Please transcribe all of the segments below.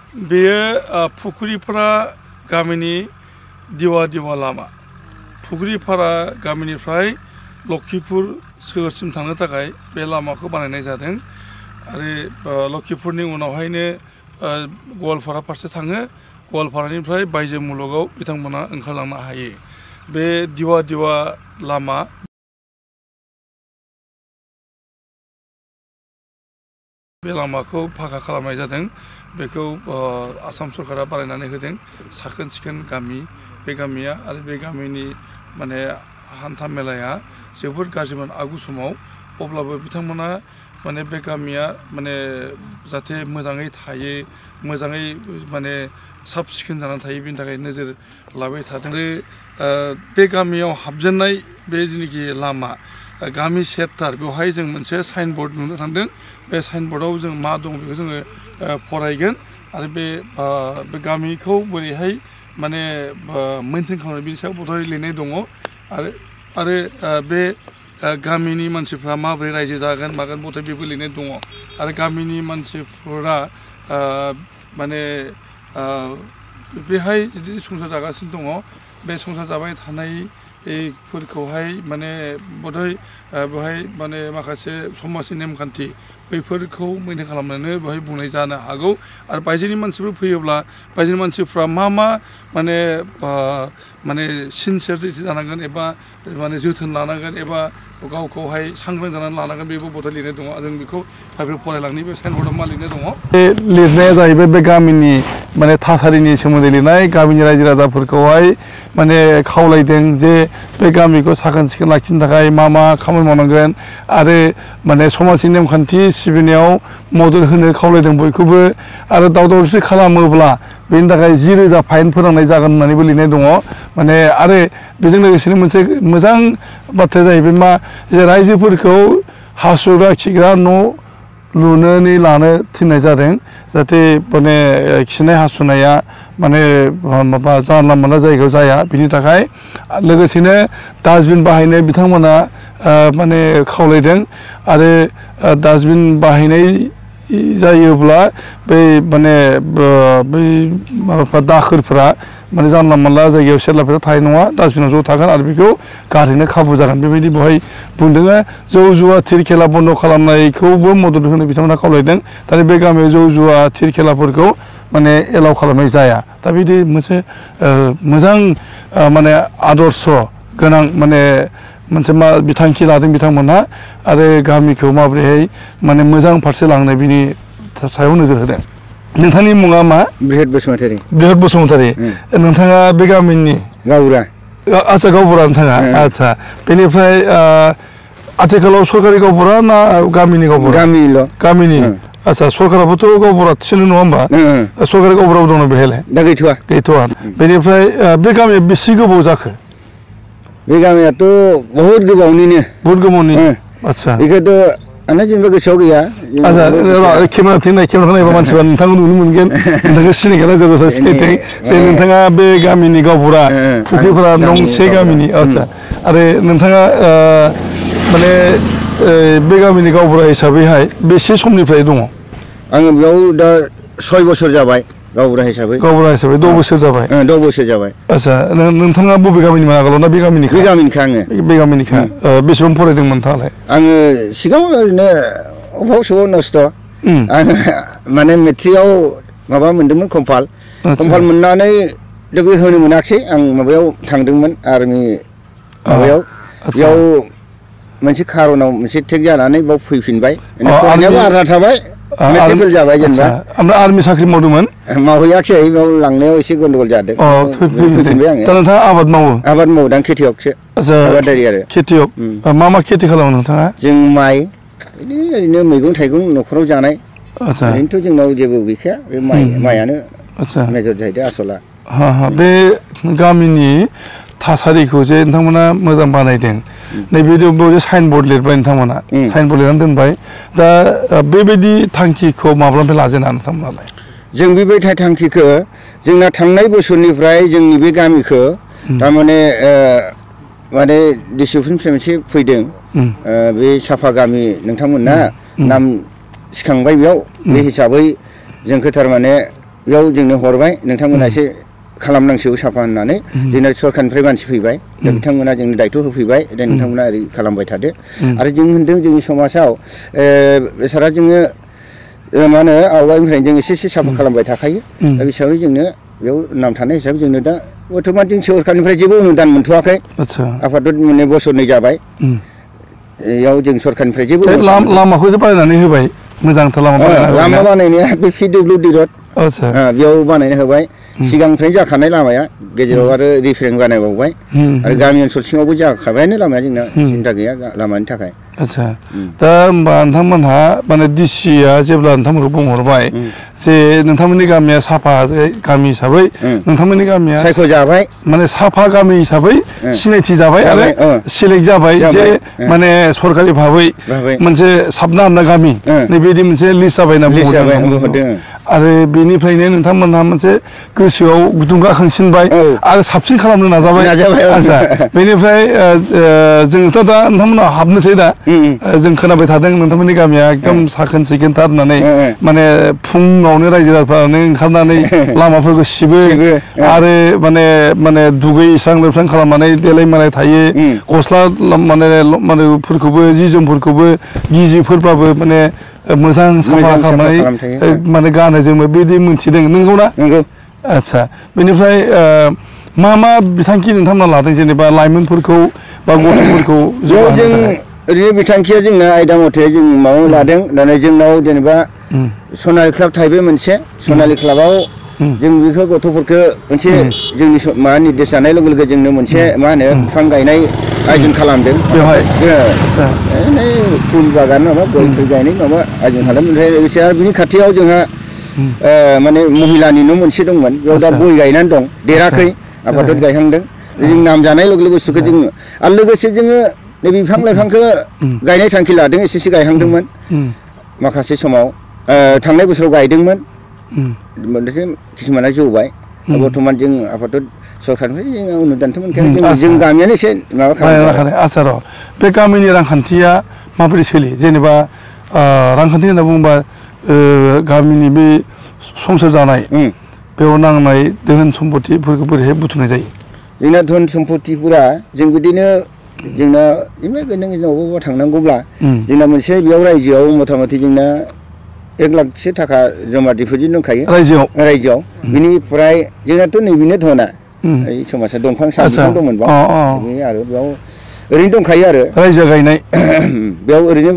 बेयो फुख्रिपारा गामिनि दिवा लामा फुख्रिपारा गामिनिफ्राय लखिपुर सोहोरसिम थांनो थाखाय बे लामाखौ बानायनाय जादों आरो लखिपुरनि उनावहायनो गवालपारा फारसे थाङो गवालपारानिफ्राय बायजो मुलुगाव बिथांमोना ओंखारलांनो हायो बे दिवा लामा बे लामाखौ फाखा खालामनाय जादों बेखौ आसाम सरकारा बानायनानै होदों साखोन सिखोन गामि बे गामिया आरो बे गामिनि माने हान्था मेलाया जोबोद गाज्रिमोन आगु समाव अब्लाबो बिथांमोना माने बे गामिया माने जाहाथे मोजाङै थायो मोजाङै माने साब सिखोन जानानै थायो बेनि थाखाय नोजोर लाबाय थादों आरो बे गामियाव हाबजेननाय बे जेनाखि लामा गामि सेप्टार बेवहाय जों मोनसे साइन बर्ड नुनो थांदों बे साइन बर्डआव जों मा दं बेखौ जोङो फरायगोन आरो बे गामिखौ बोरैहाय माने मेनटेन खालामनाय बिनि सायाव बधय लिरनाय दङ आरो बे गामिनि मानसिफ्रा माबोरै रायजो जागोन मागोन बधय बेबो लिरनाय दङ आरो गामिनि मानसिफोरा माने बेहाय जुदि संसार जागासिनो दङ बे संसार जाबाय थानायफोरखौहाय माने बधय बेवहाय माने माखासे समाजनि नेमखान्थि बैफोरखौ मेनटेन खालामनानै बेवहाय बुंनाय जानो हागौ आरो बायजोनि मानसिफोर फैयोब्ला बायजोनि मानसिफ्रा मा माने सिनसियार जानांगोन एबा माने जोथोन लानांगोन एबा गावखौहाय सांग्रां जानानै लानांगोन बेबो बधय लिरनाय दङ जों बेखौ फरायलांनि बे साइन बर्डआव मा लिरनाय दङ बे लिरनाया जाहैबाय बे गामिनि माने थासारिनि सोमोन्दै लिरनाय गामिनि रायजो राजाफोरखौहाय माने खावलायदों जे बे गामिखौ साखोन सिखोन लाखिनो थाखाय मा खामानि मावनांगोन आरो माने समाजनि नेमखान्थि सिबिनायाव मदद होनो खावलायदों बयखौबो आरो दावराव-दावसि खालामोब्ला बेनि थाखाय 10,000 फाइन फोनांनाय जागोन होननानैबो लिरनाय दङ माने आरो बेजों लोगोसेनो मोनसे मोजां बाथ्राया जाहैबाय मा जे रायजोफोरखौ हासुग्रा खिग्रा न' लुनानै लानो थिननाय जादों जाहाथे माने खिनाय हासुनाया माने माबा जानला मोनला जायगायाव जाया बिनि थाखाय लोगोसेनो डास्टबिन बाहायनो बिथांमोना माने खावलायदों आरो डास्टबिन बाहायनाय जायोब्ला बै माने बै माबाफ्रा दाखोरफ्रा माने जानला मोनला जायगायाव सेरलाफोरा थानाय नङा डास्टबिनाव ज' थागोन आरो बेखौ गारहैनो खाबु जागोन बेबायदि बेवहाय बुंदों जौ जुवा थिर खेला बन्द खालामनायखौबो मदद होनो बिथांमोना खावलायदों दा बे गामियाव जौ जुवा थिर खेलाफोरखौ माने एलाउ खालामनाय जाया दा बिदि मोनसे मोजां माने आदर्श गोनां माने मोनसे बिथांखि लादों बिथांमोनहा आरो गामिखौ माबोरैहाय माने मोजां फारसे लांनो बिनि सायाव नोजोर होदों नोंथांनि मुङा मा बृहत बसुमतारी नोंथाङा बे गामिनि गावबुरा आच्छा गावबुरा नोंथाङा आच्छा बेनिफ्राय आथिखालाव सरकारि गावबुरा ना गामिनि गावबुरा गामिनि आच्छा सरकाराबोथ' गावबुरा थिसनो नङा होमबा सरकारि गावबुराबो दङ बेहायलाय दा गैथ'वा बेनिफ्राय बे गामिया बेसे गोबाव जाखो बे गामियाथ' बहुत गोबावनि आच्छा बेखौथ' आंना जेनेबा गोसोआव गैया आच्छा केमेराखौ नायोबा मानसिफ्रा नोंथांखौ नुनो मोनगोन नोंथांखौ सिनायगोन रायजो सिनायथों जे नोंथाङा बे गामिनि गावबुरा फुख्रिपारा नंसे गामिनि आच्छा आरो नोंथाङा माने बे गामिनि गावबुरा हिसाबैहाय बेसे समनिफ्राय दङ आङो बेयाव दा 6 बोसोर जाबाय गावबुरा हिसाबै 10 बोसोर जाबाय 10 बोसोर जाबाय आच्छा नोंथाङा बबे गामिनि आगोलाव ना बे गामिनिखा आङो बे गामिनिखा बेसेबां फरायदों नोंथाङालाय आङो सिगाङाव ओरैनो अबाव सबाव नस्थ' आङो माने मेट्रिकआव माबा मोन्दोंमोन कम्पाल मोननानै बे होनो मोनाखिसै आं माबायाव थांदोंमोन आर्मि माबायाव बेयाव मोनसे खारनाव मोनसे टेक जानानै बाव फैफिनबाय फरायनायाबो आद्रा थाबाय मेट्रिक जाबाय जेनेबा ओमफ्राय आर्मि साख्रि मावदोंमोन मावहैयाखै बेयाव लांनायाव एसे गन्डगल जादों फैफिनबाय आङो दा नोंथाङा आबाद मावो दां खेथियकसो आबादारि आरो खेथियक मा खेथि खालामो नोंथाङा जों माइ ओरैनो मैगं थाइगं न'खराव जानाय ओरैनोथ' जोंनाव जेबो गैखाया बे माइयानो मेजर जाहैदों आसला बे गामिनि थासारिखौ जे नोंथांमोना मोजां बानायदों नैबे जे साइन बर्ड लिरबाय नोंथांमोना साइन बर्ड लिरनानै दोनबाय दा बेबायदि थांखिखौ माब्लानिफ्राय लाजेना नोंथांमोनालाय जों बेबायदि थांखिखौ जोंना थांनाय बोसोरनिफ्राय जोंनि बे गामिखौ थारमाने माने डिसिप्लिननिफ्राय मोनसे फैदों बे साफा गामि नोंथांमोना नाम सिखांबाय बेयाव बे हिसाबै जोंखौ थारमाने बेयाव जोंनो हरबाय नोंथांमोना एसे खालामनांसिगौ साफा होननानै जोंना सरखारनिफ्राय मानसि फैबाय दा बिथांमोना जोंनो दायथ' होफैबाय दा नोंथांमोना ओरै खालामबाय थादो आरो जों होनदों जोंनि समाजाव बेसारा जोङो मा होनो आवगायनिफ्रायनो जों एसे साफा खालामबाय थाखायो दा हिसाबै जोंनो बेयाव नाम थानाय हिसाबै जोंनो दा बर्थमान जों सरखारनिफ्राय जेबो अनुदान मोनथ'वाखै आफादत माने बोसोरनै जाबाय बेयाव जों सरखारनिफ्राय जेबो लामाखौसो बानायनानै होबाय मोजांथार लामा बानायनाया बे PWD रड बेयाव बानायना होबाय सिगांनिफ्रायनो जाखानाय लामाया गेजेराव आरो रिपेरिं बानायबावबाय आरो गामि ओनसोल सिङावबो जाखाबायानो लामाया जोंना सिन्था गैया लामानि थाखाय आच्छा दा होमबा नोंथांमोनहा माने डिसिआ जेब्ला नोंथांमोनखौ बुंहरबाय जे नोंथांमोननि गामिया साफा गामि हिसाबै नोंथांमोननि गामिया सायख'जाबाय माने साफा गामि हिसाबै सिनायथि जाबाय आरो सिलेक्ट जाबाय जे माने सरकारि भाबै मोनसे साबना हामना गामि नैबेबायदि मोनसे लिस्ट जाबाय होनना बुंहरदों आरो बेनिफ्रायनो नोंथांमोनहा मोनसे गोसोआव गुदुं गाखांसिनबाय आरो साबसिन खालामनो नाजाबाय आच्छा बेनिफ्राय जोंथ' दा नोंथांमोनहा हाबनोसै दा जों खोनाबाय थादों नोंथांमोननि गामिया एकदम साखोन सिखोनथार होननानै माने फुङावनो रायजो राजाफ्रानो ओंखारनानै लामाफोरखौ सिबो आरो माने दुगैस्रां लोबस्रां खालामनानै देलाय मालाय थायो गस्ला माने फोरखौबो जि जोमफोरखौबो गिजिफोरबाबो माने मोजां साफा खालामनानै माने गानो जोमो बिदि मोनथिदों नंगौना आच्छा बेनिफ्राय मा बिथांखि नोंथांमोना लादों जेनेबा लाइमोनफोरखौ बा गथ'फोरखौ ओरैनो बिथांखिया जोंना आयदा मथे जों माबा लादों दाना जोंनाव जेनेबा सनालि क्लाब थाहैबाय मोनसे सनालि क्लाबाव जों बेखौ गथ'फोरखौ मोनसे जोंनि मा निर्देश जानाय लोगो लोगो जोंनो मोनसे मा होनो बिफां गायनाय आयोजन खालामदों बेवहाय फुल बागान माबा गय थै गायनाय माबा आयोजन खालामदों ओमफ्राय लोगोसे आरो बिनि खाथियाव जोंहा माने महिलानि न' मोनसे दंमोन बेयाव दा गय गायनानै दं देराखै आफादत गायहांदों जों नाम जानाय लोगो लोगो बुस्थुखौ जोङो आरो लोगोसे जोङो नै बिफां लाइफांखौ गायनाय थांखि लादों एसे गायहांदोंमोन माखासे समाव थांनाय बोसोराव गायदोंमोन किसुमाना जौबाय बर्थमान जों आफादत सरकारनिफ्राय जों अनुदानथ' मोनखाया जों गामियानो एसे माबा खालामखानाय आच्छा र' बे गामिनि रांखान्थिया माबोरै सोलियो जेनेबा रांखान्थि होनना बुङोबा गामिनि बे संसार जानाय बेयाव नांनाय धोन सम्पतिफोरखौ बोरैहाय बुथुमनाय जायो जोंना धोन सम्पतिफोरा जों बिदिनो जोंना अबावबा थांनांगौब्ला जोंना मोनसे बेयाव रायजोआव मथा मथि जोंना 1 लाखसो थाखा जमा डिप'जिट दंखायो रायजोआव बिनिफ्राय जोंनाथ' नैबेनो धना समाजा दंफां साबिफां दंमोन बाव आरो बेयाव ओरैनो दंखायो आरो रायजो गायनाय बेयाव ओरैनो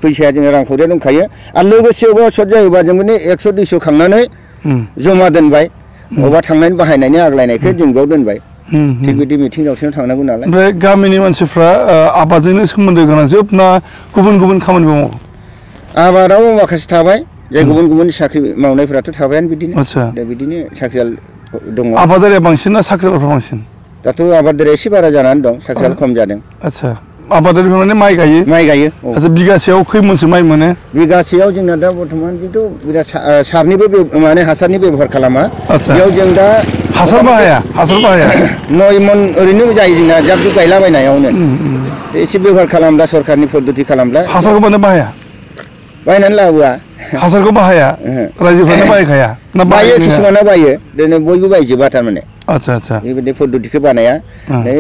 फैसाया जोंना रांखावरिया दंखायो आरो लोगोसे अबेबा सर्ट जायोबा जों माने 100-200 खांनानै जमा दोनबाय अबेबा थांनानै बाहायनायनि आग्लायनायखौ जों बेयाव दोनबाय थिग बिदि मिथिं दावथिङाव थांनांगौ नालाय ओमफ्राय गामिनि मानसिफ्रा आबादजोंनो सोमोन्दो गोनां जोब ना गुबुन गुबुन खामानि मावो आबादाव माखासे थाबाय जाय गुबुन गुबुन साख्रि मावनायफोराथ' थाबायानो बिदिनो दा बिदिनो साख्रियाल दङ आबादारिया बांसिन ना साख्रियालफ्रा बांसिन दाथ' आबादारिया एसे बारा जानानै दं साख्रियाल खम जादों आच्छा आबादारिफोर माने माइ गायो आच्छा बिगासेयाव खै मनसो माइ मोनो बिगासेयाव जोंना दा बर्थमान खिन्थु बिराद सारनिबो माने हासारनि बेबहार खालामा बेयाव जों दा हासार बाहाया 9 मन ओरैनो जायो जोंना जाब जुब गायलाबायनायावनो एसे बेबहार खालामब्ला सरकारनि पद्धति खालामब्ला हासारखौ माने बाहाया बायनानै लाबोआ हासारखौ बाहाया रायजोफ्रानो बाहायखाया ना बायो किसुमाना बायो दिनै बयबो बायजोबा थारमाने आच्छा बेबायदि पद्धतिखौ बानाया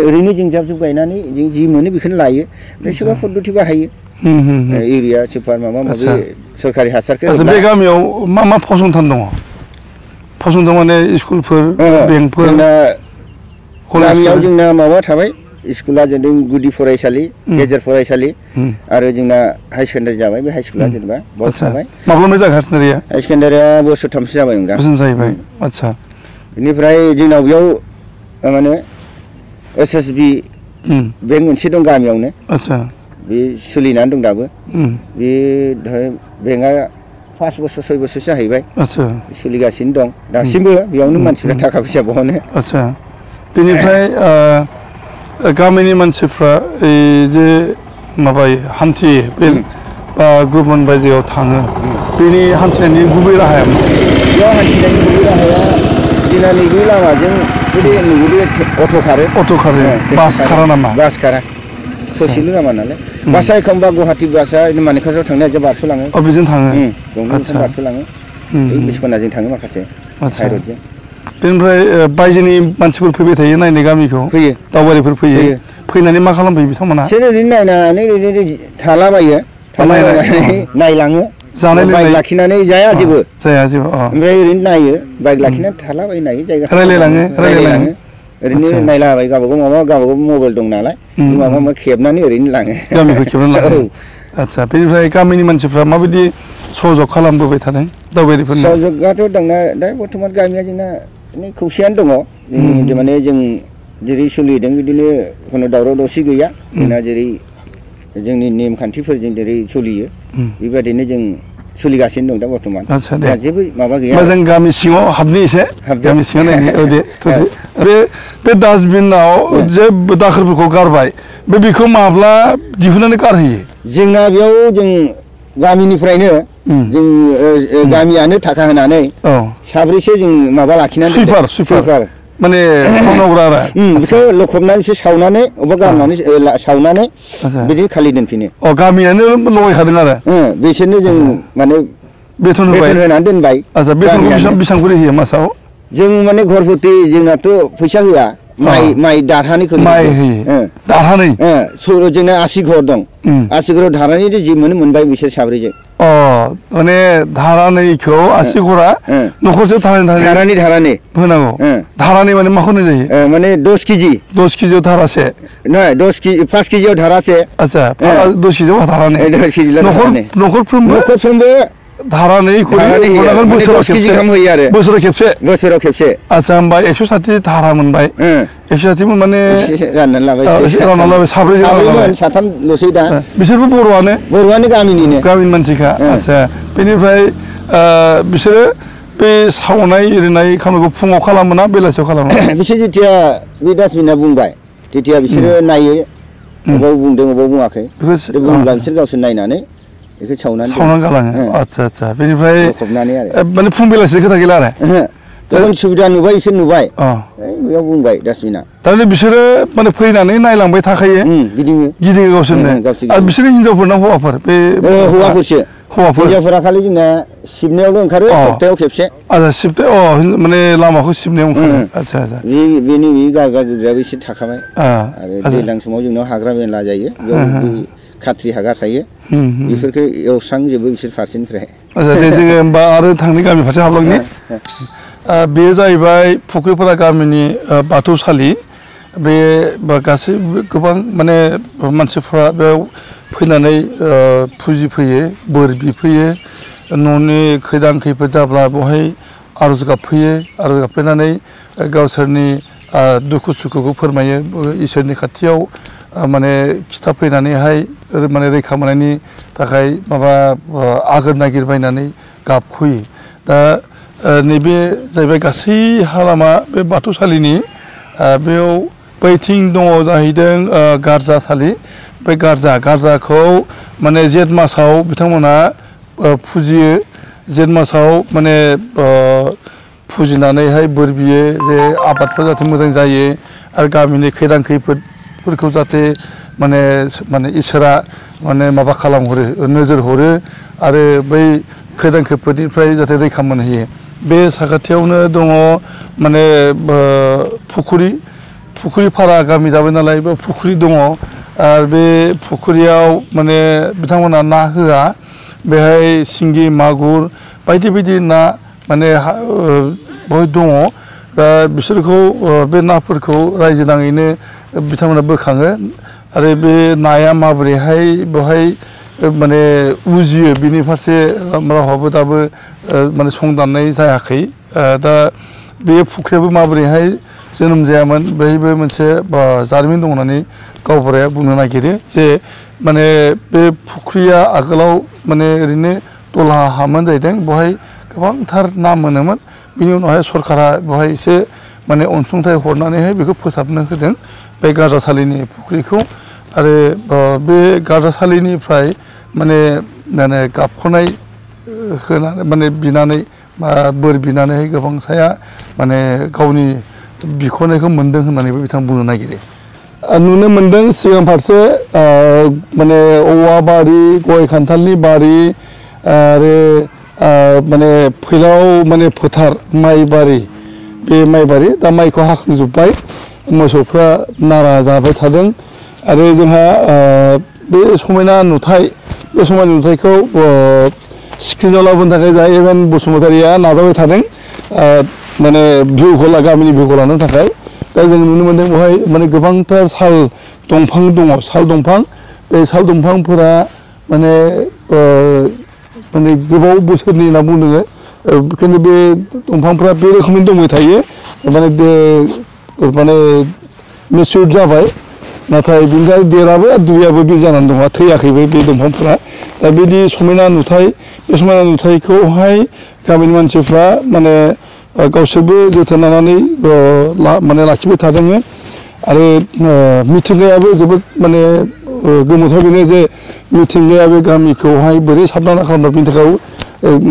ओरैनो जों जाब जुब गायनानै जों जि मोनो बेखौनो लायो ओमफ्राय सोरबा पद्धति बाहायो इउरिया सुपार माबा माबि सरकारि हासारखौ बे गामियाव मा फसंथान दङ फसंथान माने स्कुलफोर बेंकफोर गामियाव जोंना माबा थाबाय स्कुला जादों गुदि फरायसालि गेजेर फरायसालि आरो जोंना हाई सेकेन्डारि जाबाय बे हाई स्कुला जेनेबा बहुत थाबाय माब्लानिफ्राय जाखो हाई सेकेन्डारिया हाई सेकेन्डारिया बोसोरथामसो जाबाय नोंदा जाहैबाय आच्छा बेनिफ्राय जोंनाव बेयाव माने SSB बेंक मोनसे दं गामियावनो आच्छा बे सोलिनानै दं दाबो बे बेंकआ 5 बोसोर 6 बोसोरसो जाहैबाय आच्छा सोलिगासिनो दं दासिमबो बेयावनो मानसिफ्रा थाखा फैसा बहनो आच्छा बेनिफ्राय गामिनि मानसिफ्रा जे माबायो हान्थियो बे बा गुबुन बायजोआव थाङो बेनि हान्थिनायनि गुबै राहाया मा बेयाव हान्थिनायनि गुबै राहाया जोंना नैबे लामाजों अट' खारो बास खारा नामा बास खारा ससेल' लामा नालाय बासआ एखमबा गुवाहाटि बासआ मानिकासाव थांनाया बारस'लाङो बेजों थाङो बारस'लाङो बिस्वनाथजों थाङो माखासे हाइरडजों बेनिफ्राय बायजोनि मानसिफोर फैबाय थायो नायनो गामिखौ फैयो दावबायारिफोर फैयो फैनानै मा खालामफैयो बिथांमोना बिसोर ओरैनो नायनानै ओरैनो थालाबायो थालाबायनानै नायलाङो जानाय बाइक लोंनाय लाखिनानै जाया जेबो ओमफ्राय ओरैनो नायो बाइक लाखिनानै थालाबायो नायो जायगा रायलायलाङो ओरैनो नायलाबाय गावबागाव मबाइल दं नालाय माबा खेबनानै ओरैनो लाङो गामिखौ खेबनानै लाङो आदसा बेनिफ्राय गामिनि मानसिफ्रा माबायदि सहयोग खालामबोबाय थादों दावबायारिफोरनो सहयोगाथ' दंना दा बर्थमान गामिया जोंना खौसेयानो दङ माने जों जेरै सोलिदों बिदिनो खुनु दावराव दावसि गैया जोंना जेरै जोंनि नेमखान्थिफोरजों जेरै सोलियो बेबायदिनो जों सोलिगासिनो दं दा बर्थमान आदसा दे जेबो माबा गैया जों गामि सिङाव हाबनि एसे गामि सिङाव नायनि बे डास्टबिनाव जे दाखोरफोरखौ गारबाय बेखौ माब्ला दिहुननानै गारहैयो जोंना बेयाव जों गामिनिफ्रायनो जों गामियानो थाखा होनानै साब्रैसो जों माबा लाखिनानै सुइपार माने सावनांगौ आरो बेखौ लखबनानै बिसोर सावनानै अबेबा गारनानै सावनानै बिदि खालि दोनफिनो गामियानो लगायखादों आरो बिसोरनो जों माने बेथन होनानै दोनबाय आदसा बेथनखौ बेसेबां खरि होयो मासाव जों माने घर प्रति जोंनाथ' फैसा होआ माइ दारहानै माइ होयो दारहानै जोंना 80 घर दं 80 घराव दारहानै जि मोनबाय बिसोर साब्रैजों माने धारानैखौ 80 घरा न'खरसे धारानै होनांगौ धारानै माने माखौ होनाय जायो माने 10 केजियाव धारासे नङा 5 केजियाव धारासे आदसा 10 केजियाव धारानै न'खरफ्रोमबो धारानै बोसोराव खेबसे आदसा होमबा 160 धारा मोनबाय 160 माने राननानै लाबाय साथामल'सै दा बिसोरबो बर'आनो गामिनि मानसिखा आदसा बेनिफ्राय बिसोरो बे सावनाय एरिनाय खामानिखौ फुङाव खालामो ना बेलासियाव खालामो बिसोर जेथिया बे डास्टबिना बुंबाय तेथिया बिसोरो नायो अबाव बुंदों अबाव बुङाखै बुंब्ला बिसोर गावसोर नायनानै बेखौ सावनानै गालाङो आदसा बेनिफ्राय माने फुं बेलासि खोथा गैला आरो गुबुन सुबिदा नुबाय बिसोर नुबाय बेयाव बुंबाय डास्टबिना थारमाने बिसोरो माने फैनानै नायलांबाय थाखायो गिदिङो गावसोरनो आरो बिसोरनि हिनजावफोरना हौवाफोर बे हिनजावफोरा खालि जोंना सिबनायावल' ओंखारो सप्तायाव खेबसे आदसा सिबथायाव माने लामाखौ सिबनायाव ओंखारो आदसा बेनि गारग्रायाबो एसे थाखाबाय आरो दैज्लां समाव जोंनाव हाग्रा मेला जायो खाथ्रि हाग्रा थायो बेफोरखौ एवस्रांजोबो बिसोर फारसेनिफ्राय आदसा दे जोङो होमबा आरो थांनि गामि फारसे हाबलांनि बेयो जाहैबाय फुख्रिपारा गामिनि बाथौसालि बे गासैबो गोबां माने मानसिफ्रा बेयाव फैनानै फुजिफैयो बोर बिफैयो न'नि खैदां खैफोद जाब्ला बेवहाय आर'ज गाबफैयो आर'ज गाबफैनानै गावसोरनि दुखु सुखुखौ फोरमायो इसोरनि खाथियाव माने खिथाफैनानैहाय माने रैखा मोननायनि थाखाय माबा आगोर नागिरबायनानै गाबख'यो दा नैबे जाहैबाय गासै हालामा बे बाथौसालिनि बेयाव बैथिं दङ जाहैदों गारजासालि बे गारजाखौ माने जेठ मासाव बिथांमोना फुजियो जेठ मासाव माने फुजिनानैहाय बोर बियो जे आबादफ्रा जाहाथे मोजां जायो आरो गामिनि खैदां खैफोदफोरखौ जाहाथे माने इसोरा माने माबा खालामहरो नोजोर हरो आरो बै खैदां खैफोदनिफ्राय जाहाथे रैखा मोनहैयो बे साखाथियावनो दङ माने फुख्रिपारा गामि जाबाय नालाय बे फुख्रि दङ आरो बे फुख्रियाव माने बिथांमोना ना होआ बेहाय सिंगि मागुर बायदि बायदि ना माने बेवहाय दङ दा बिसोरखौ बे नाफोरखौ रायजो नाङैनो बिथांमोना बोखाङो आरो बे नाया माबोरैहाय बेवहाय माने उजियो बिनि फारसे रावहाबो दाबो माने संदाननाय जायाखै दा बे फुख्रियाबो माबोरैहाय जोनोम जायामोन बेहायबो मोनसे जारिमिन दं होननानै गावबुराया बुंनो नागिरो जे माने बे फुख्रिया आगोलाव माने ओरैनो दलहा हामोन जाहैदों बेवहाय गोबांथार ना मोनोमोन बिनि उनावहाय सरकारा बेवहाय एसे माने अनसुंथाइ हरनानैहाय बेखौ फोसाबनो होदों बे गारजासालिनि फुख्रिखौ आरो बे गारजासालिनिफ्राय माने गाबख'नाय होनानै माने बिनानै बोर बिनानैहाय गोबांसाया माने गावनि बिख'नायखौ मोन्दों होननानैबो बिथाङा बुंनो नागिरो नुनो मोन्दों सिगां फारसे माने औवा बारि गय खान्थालनि बारि आरो माने फैलाव माने फोथार माइबारि बे माइबारि दा माइखौ हाखांजोब्बाय मोसौफ्रा नारा जाबाय थादों आरो जोंहा बे समायना नुथाय बे समायना नुथायखौ स्क्रिनाव लाबोनो थाखाय जा एभेन बसुमतारिया नाजाबाय थादों माने भिउखौ गामिनि भिउखौ लानो थाखाय दा जों नुनो मोन्दों बेवहाय माने गोबांथार साल दंफां दङ साल दंफां बे साल दंफांफोरा माने माने गोबाव बोसोरनि होनना बुंदों खिन्थु बे दंफांफ्रा बे रोखोमनि दंबाय थायो माने मेचिउर जाबाय नाथाय बिनिफ्राय देराबो दुइयाबो बे जानानै दङ थैयाखैबो बे दंफांफ्रा दा बिदि समायना नुथाय बे समायना नुथायखौहाय गामिनि मानसिफ्रा माने गावसोरबो जोथोन लानानै माने लाखिबाय थादों आरो मिथिंगायाबो जोबोद माने गोमोथाव बेनो जे मिथिंगाया बे गामिखौहाय बोरै साबधान खालामदों बिनि थाखाय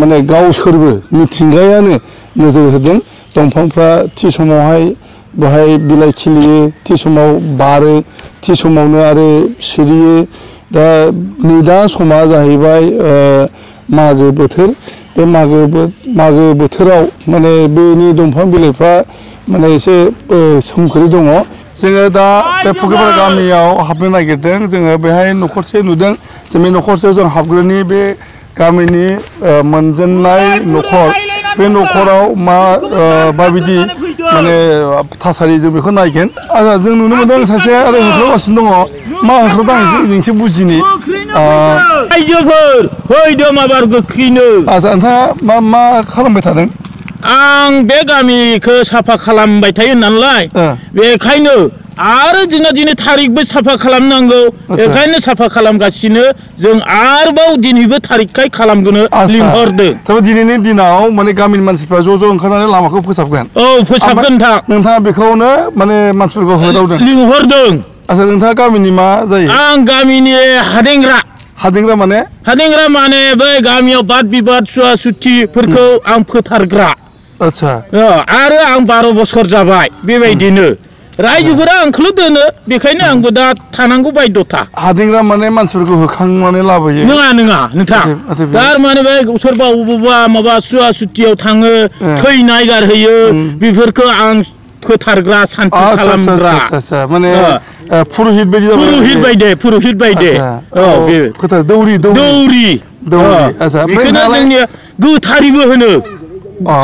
माने गावसोरबो मिथिंगायानो नोजोर होदों दंफांफ्रा थि समावहाय बेहाय बिलाइ खिलियो थि समाव बारो थि समावनो आरो सिरियो दा समा जाहैबाय मागो बोथोर बे मागो बोथोराव माने बेनि दंफां बिलाइफ्रा माने एसे सोमखोरै दङ जोङो दा बे फुख्रिपारा गामियाव हाबनो नागिरदों जोङो बेहाय न'खरसे नुदों जों बे न'खरसेयाव जों हाबग्रोनि बे गामिनि मोनजेननाय न'खर बे न'खराव माबायदि माने थासारि जों बेखौ नायगोन जों नुनो मोनदों सासे आरो होख्रावगासिनो दङ मा होख्रावदों आं एसे बुजिनि आइजोफोर फैदो माबार गोख्रैनो आच्छा नोंथाङा मा खालामबाय थादों आं बे गामिखौ साफा खालामबाय थायो नालाय बेखायनो आरो जोंना दिनै थारिखबो साफा खालामनांगौ बेखायनो साफा खालामगासिनो जों आरोबाव दिनैबो थारिखखाय खालामगोनो लिंहरदों थ' दिनैनि दिनाव माने गामिनि मानसिफ्रा ज' ओंखारनानै लामाखौ फोसाबगोन औ फोसाबगोन नोंथाङा बेखौनो माने मानसिफोरखौ होदावदों लिंहरदों आच्छा नोंथाङा गामिनि मा जायो आं गामिनि हादेंग्रा माने बै गामियाव बाद बिबाद सुवा सुथिफोरखौ आं फोथारग्रा आच्छा आरो आं 12 बोसोर जाबाय बेबायदिनो रायजोफोरा आंखौल' दोनो बेखायनो आंबो दा थानांगौ बायद'था हादेंग्रा माने मानसिफोरखौ होखांनानै लाबोयो नङा नोंथां थारमाने बे सोरबा बबेबा माबा सुवा सुथियाव थाङो थैनाय गारहैयो बेफोरखौ आं फोथारग्रा सान्थि खालामग्रा माने पुरहित बायदि औ बे फोथार दौरि आच्छा बेखौनो जोंनि गोथारिबो होनो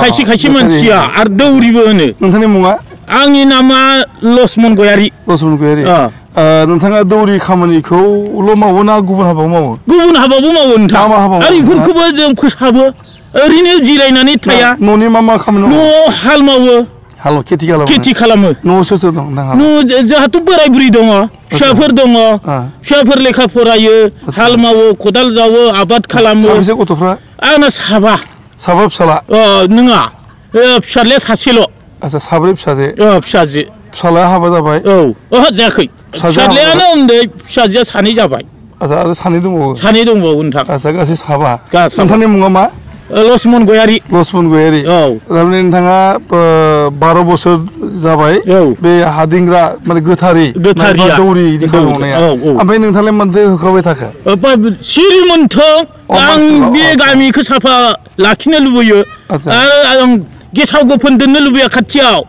खायसे मानसिया आरो दौरिबो होनो नोंथांनि मुङा आंनि नामा लक्ष्मन गयारि नोंथाङा दौरि खामानिखौल' मावो ना गुबुन हाबाबो मावो नोंथां आरो बेफोरखौबो जों फोसाबो ओरैनो जिरायनानै थाया न'नि मा खामानि न'आव हाल मावो खेथि खालामो न'आव सोर दं जोंहाथ' बोराय बुरि दङ फिसाफोर दङ फिसाफोर लेखा फरायो हाल मावो खदाल जावो आबाद खालामो साबेसे गथ'फ्रा आंना साबा फिसाला नङा फिसाज्लाया सासेल' आच्छा साब्रै फिसाजो फिसालाया हाबा जाबाय जायाखै फिसाज्लायानो उन्दै फिसाजोआ सानै जाबाय आच्छा आरो सानै दंबावो नोंथां आच्छा गासै साबा नोंथांनि मुङा मा लक्ष्मन गयारि थारमाने नोंथाङा 12 बोसोर जाबाय बे हादिंग्रा माने गोथारि दौरि खालामनाया ओमफ्राय नोंथाङालाय मानोथो होख्रावबाय थाखो सिरि मोनथों आं बे गामिखौ साफा लाखिनो लुबैयो आरो आं गेसाव गोफोन दोननो लुबैया खाथियाव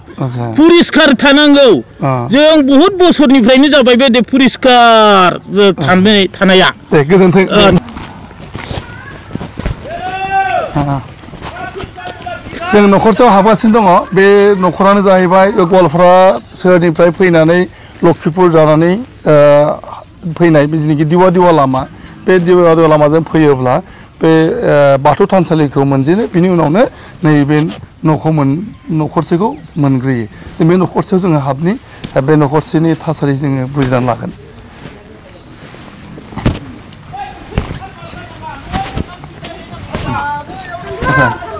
परिस्कार थानांगौ जों बहुत बोसोरनिफ्रायनो जाबाय बे परिस्कार थानाया दे गोजोन्थों जों न'खरसेयाव हाबगासिनो दङ बे न'खरानो जाहैबाय गवालपारा सोहोरनिफ्राय फैनानै लखिपुर जानानै फैनाय जेनाखि दिवा लामा बे दिवा लामाजों फैयोब्ला बे बाथौ थानसालिखौ मोनजेनो बिनि उनावनो नैबे न'खरसेखौ मोनग्रोयो जों बे न'खरसेयाव जोङो हाबनि बे न'खरसेनि थासारि जोङो बुजिनानै लागोन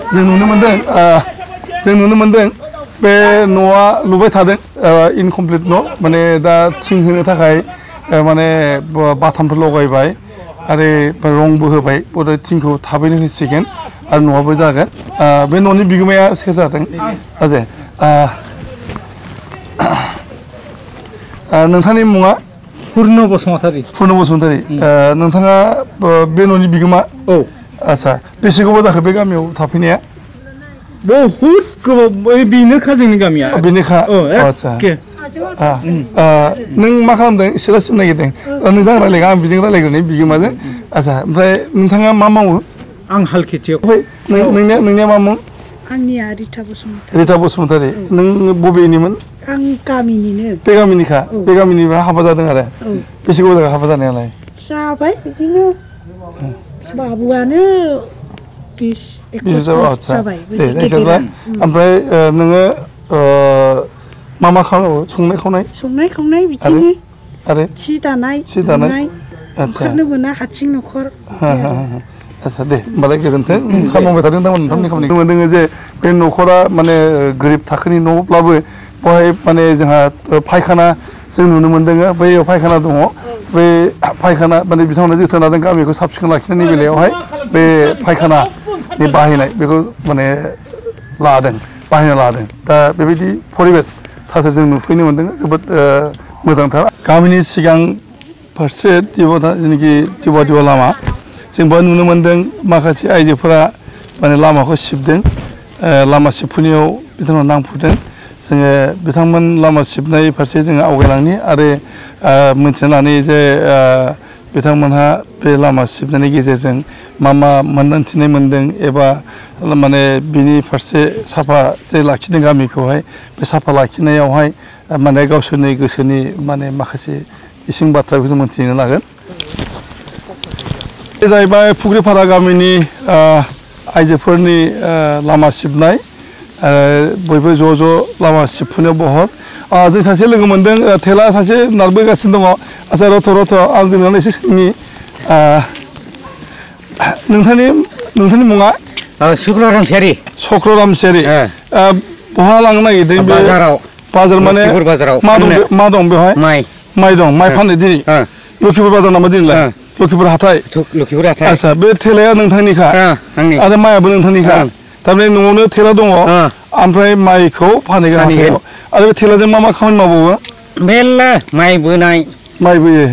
जों नुनो मोनदों बे न'आ लुबाय थादों इनकमप्लिट न' माने दा थिं होनो थाखाय माने बाथामफोर लगायबाय आरो रंबो होबाय बे थिंखौ थाबैनो होसिगोन आरो न'आबो जागोन बे न'नि बिगोमाया सोर जादों अजे नोंथांनि मुङा पुर्ण बसुमतारि नोंथाङा बे न'नि बिगोमा आदसा बेसे गोबाव जाखो बे गामियाव थाफैनाया बहुद गोबाव बेनोखा जोंनि गामिया बेनोखा आदसा नों मा खालामदों एसे दासिम नागिरदों नोंजों रायलायगोन आं बेजों रायलायग्रोनि बिगोमाजों आदसा ओमफ्राय नोंथाङा मा मावो आं हाल खेथियाव नोंनिया मा मुं आंनिया रिता बसुमतारी रिता बसुमतारी नों बबेनिमोन आं गामिनिनो बे गामिनिखा बे गामिनिफ्राय हाबा जादों आरो बेसे गोबाव जाबाय हाबा जानायालाय जाबाय बिदिनो बाबुआनो 20-21 जाबाय ओमफ्राय नोङो मा मा खालामो संनाय खावनाय बिदिनो आरो सि दानाय ओंखारनो मोना हारसिं न'खर आदसा दे होमबालाय गोजोन्थों खालामबाय थादों थारमाने नोंथांनि खामानिखौ मोनदों जे बे न'खरा माने गोरिब थाखोनि न'ब्लाबो बेवहाय माने जोंहा फायखाना जों नुनो मोनदों बैयाव फायखाना दङ बे फायखाना माने बिथांमोना जोथोन लादों गामिखौ साब सिखोन लाखिनायनि बेलायावहाय बे फायखानानि बाहायनाय बेखौ माने बाहायनो लादों दा बेबायदि परिबेस थासारि जों नुफैनो मोनदों जोबोद मोजांथार गामिनि सिगां फारसे जेनाखि टिबा लामा जों बेयाव नुनो मोनदों माखासे आइजोफोरा माने लामाखौ सिबदों लामा सिबफुनायाव बिथांमोना नांफुदों जोङो बिथांमोन लामा सिबनाय फारसे जोङो आवगायलांनि आरो मिन्थिना लानि जे बिथांमोनहा बे लामा सिबनायनि गेजेरजों मा मोन्दांथिनाय मोनदों एबा माने बिनि फारसे साफा जे लाखिदों गामिखौहाय बे साफा लाखिनायावहाय माने गावसोरनि गोसोनि माने माखासे इसिं बाथ्राखौ जों मोनथिनो लागोन बे जाहैबाय फुख्रिपारा गामिनि आइजोफोरनि लामा सिबनाय बयबो ज' लामा सिबफुनायाव बहर जों सासे लोगो मोनदों थेला सासे नारबोगासिनो दङ आच्चा रथ' आं जोंनाव एसे सोंनि नोंथांनि मुङा चक्ररामसियारि बहा लांनो नागिरदों बे बाजार माने मा दं बेवहाय माइ दं माइ फाननो दिनै लखिपुर बाजार नामा दिनैलाय लखिपुर हाथाय आच्चा बे थेलाया नोंथांनिखा आरो माइयाबो नोंथांनिखा थारमाने न'आवनो थेला दङ ओमफ्राय माइखौ फानहैगोन हाथायाव आरो बे थेलाजों मा खामानि मावबावो मेरला माइ बोनाय माइ बोयो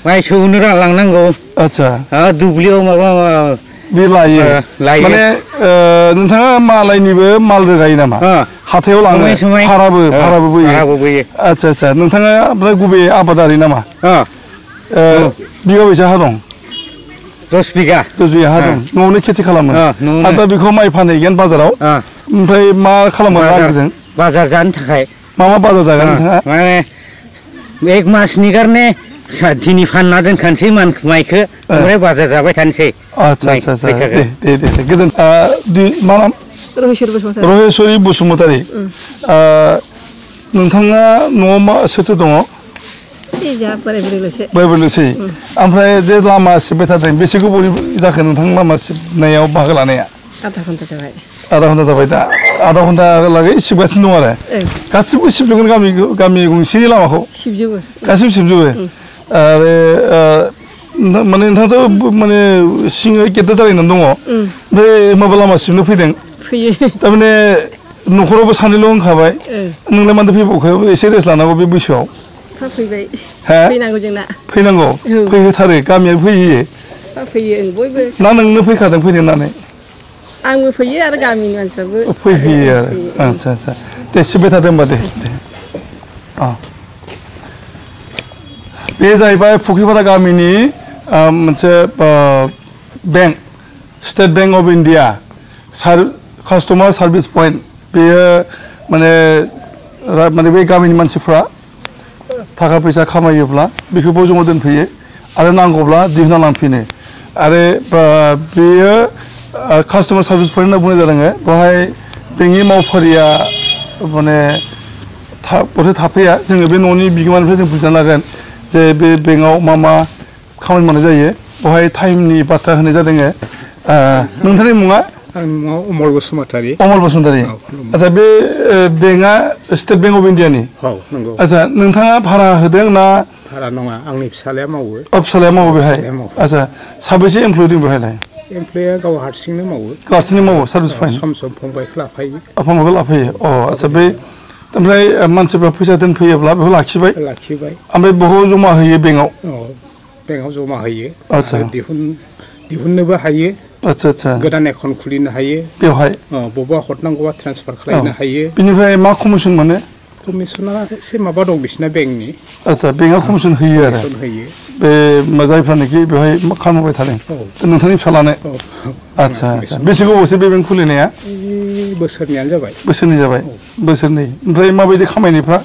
माइ सौनो लांनांगौ आच्चा दुब्लियाव माबा बे लायो माने नोंथाङा मालायनिबो माल रोगायो नामा हाथायाव लाङो भाराबो बोयो आच्चा नोंथाङा ओमफ्राय गुबै आबादारि नामा बिगा बेसे हा दं 10 बिगा हा दं न'आवनो खेथि खालामो आरो दा बेखौ माइ फानहैगोन बाजाराव ओमफ्राय मा खालामो रांजों बाजार जानो थाखाय मा बाजार जागोन नोंथाङा माने 1 मासनि कारने दिनै फानना दोनखानोसै माइखौ ओमफ्राय बाजार जाबाय थानोसै आच्चा दे गोजोन मा नाम रहेस्वरि बसुमतारी नोंथाङा न'आव सोर दङ बोराय-बुरैल'सै ओमफ्राय जे लामा सिबबाय थादों बेसे गोबाव जाखो नोंथां लामा सिबनायाव बाहागो लानाया आधा घन्टा जाबाय दा आधा घन्टा लागै सिबगासिनो दं आरो गासिबो सिबजोबगोन गामि गंसेनि लामाखौ गासिबो सिबजोबो आरो माने नोंथाङाथ' माने सिङाव गेटआ जालायनानै दङ ओमफ्राय माबा लामा सिबनो फैदों थारमाने न'खरावबो सानैल' होनखाबाय नोंलाय मानोथो फैबावखो एसे रेस्ट लानांगौ बे बैसोआव फैनांगौ फैहोथारो गामिया फैयो ना नोंनो फैखादों फैनो होननानै आंबो फैयो आरो गामिनि मानसिफ्राबो फैयो आरो आच्चा दे सिबबाय थादो होमबा दे बे जाहैबाय फुख्रिपारा गामिनि मोनसे bank state bank of India customer service point बेयो माने बे गामिनि मानसिफ्रा थाखा फैसा खामायोब्ला बेखौबो जमा दोनफैयो आरो नांगौब्ला दिहुनना लांफिनो आरो बेयो कास्टमार सार्भिस पइन्ट होनना बुंनाय जादों बेवहाय बेंकनि मावफारिया माने बथे थाफैया जोङो बे न'नि बिगोमानिफ्राय जों बुजिना लागोन जे बे बेंकआव मा खामानि मावनाय जायो बेवहाय टाइमनि बाथ्रा होनाय जादों नोंथांनि मुङा अमल बसुमतारी आच्चा बे बेंकआ स्टेट बेंक अफ इन्डियानि आच्चा नोंथाङा भारा होदों ना भारा नङा आंनि फिसालाया मावो फिसालाया मावो बेहाय आच्चा साबेसे एमप्लय दं बेहायलाय एमप्लया गाव हारसिंनो मावो सार्भिस पइन्ट सम फंबायखौ लाफायो आच्चा बे ओमफ्राय मानसिफ्रा फैसा दोनफैयोब्ला बेखौ लाखिबाय ओमफ्राय बहाव जमा होयो बेंकआव जमा होयो आच्चा दिहुननोबो हायो आच्छा आच्छा गोदान एकाउन्ट खुलिनो हायो बेवहाय बबेबा हरनांगौबा ट्रेन्सफार खालामनो हायो बिनिफ्राय मा कमिसन मोनो कमिसना एसे माबा दं बिसिना बेंकनि आच्छा बेंकआ कमिसन होयो आरो बे जायफ्रानोखि बेवहाय खालामबाय थादों नोंथांनि फिसालानो आच्छा आच्छा बेसे गोबावसो बे बेंक खुलिनाया बोसोरनैयानो जाबाय बोसोरनै जाबाय बोसोरनै ओमफ्राय माबायदि खामायनायफ्रा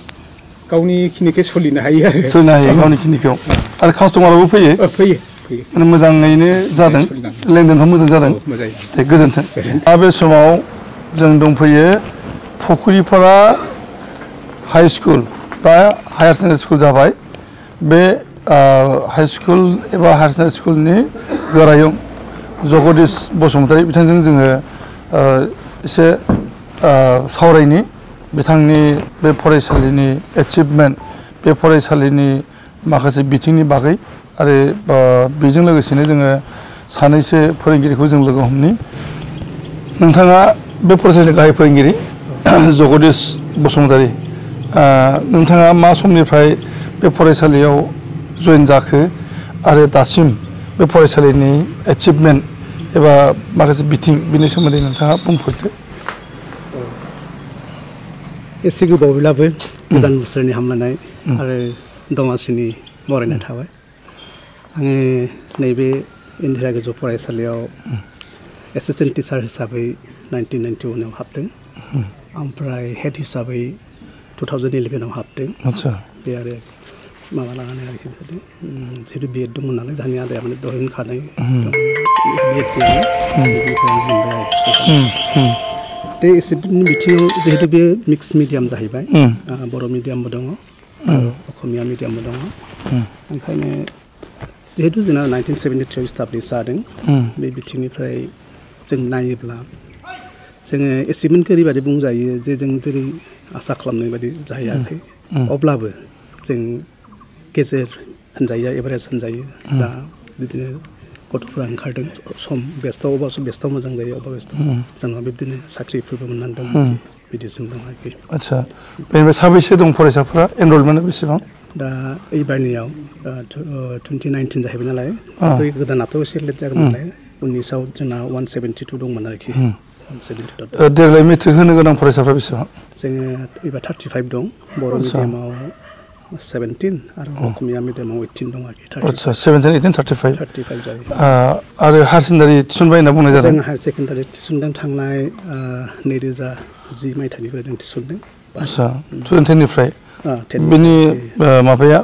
गावनि खिनिखौ सोलिनो हायो आरो सोलिनो हायो गावनि खिनिखौ आरो कास्टमाराबो फैयो फैयो माने मोजाङैनो जादों लेनदेनफ्रा मोजां जादों दे गोजोन्थों दा बे समाव जों दंफैयो फुख्रिपारा हाई स्कुल दा हायार सेकेन्डारि स्कुल जाबाय बे हाई स्कुल एबा हायार सेकेन्डारि स्कुलनि गोरायुं जगदीश बसुमतारी बिथांजों जोङो एसे सावरायनि बिथांनि बे फरायसालिनि एचिभमेन्ट बे फरायसालिनि माखासे बिथिंनि बागै आरो बेजों लोगोसेनो जोङो सानैसो फोरोंगिरिखौ जों लोगो हमनि नोंथाङा बे फरायसालिनि गाहाय फोरोंगिरि जगदीश बसुमतारी नोंथाङा मा समनिफ्राय बे फरायसालियाव जइन जाखो आरो दासिम बे फरायसालिनि एचिभमेन्ट एबा माखासे बिथिं बिनि सोमोन्दै नोंथाङा बुंफोरदो एसे गोबावब्लाबो गोदान बोसोरनि हामलायनाय आरो दमासिनि बरायनाय थाबाय आङो नैबे इन्दिरा गोजौ फरायसालियाव एसिस्टेन्ट टिचार हिसाबै 1991 आव हाबदों ओमफ्राय हेड हिसाबै 2011 आव हाबदों आच्छा बे आरो माबा लानानै आरोखि जिहेतु बिएड दंमोन नालाय जोंनि आदाया माने दहाय होनखानाय बिएड बे एसेनि बिथिङाव जिहेतु बे मिक्स मिडियाम जाहैबाय बर' मिडियामबो दङ असमिया मिडियामबो दङ ओंखायनो जिहेतु जोंना 1973 इस्टाब्लिश जादों बे बिथिंनिफ्राय जों नायोब्ला जोङो एसेमेन्टखौ ओरैबायदि बुंजायो जे जों जेरै आसा खालामनाय बायदि जाहैयाखै अब्लाबो जों गेजेर होनजायो एभारेज होनजायो दा बिदिनो गथ'फोरा ओंखारदों सम बेस्टआव अबा बेस्टआव मोजां जायो अबा बेस्टआव जोंहा बिदिनो साख्रिफोरबो मोननानै दं बिदिसिम दं आरोखि आच्छा बेनिफ्राय साबैसे दं फरायसाफोरा एनरलमेन्टआ बेसेबां दा एबारनियाव 2019 जाहैबाय नालाय गोदानाथ' एसे लेट जागोन नालाय 19आव जोंना 172 दंमोन आरोखि देग्लाय मेट्रिक होनो गोनां फरायसाफ्रा बेसेबां जोङो एबार 35 दं बर' मिडियामाव 17 आरो असमिया मिडियामाव 18 दं आरोखि आच्छा 17 18 35 जायो आरो हायार सेकेन्डारि थिसनबाय होनना बुंनाय जादों जों हायार सेकेन्डारि थिसनदों थांनाय 2010 मायथाइनिफ्राय जों थिसनदों आच्छा 2010निफ्राय बेनि माबाया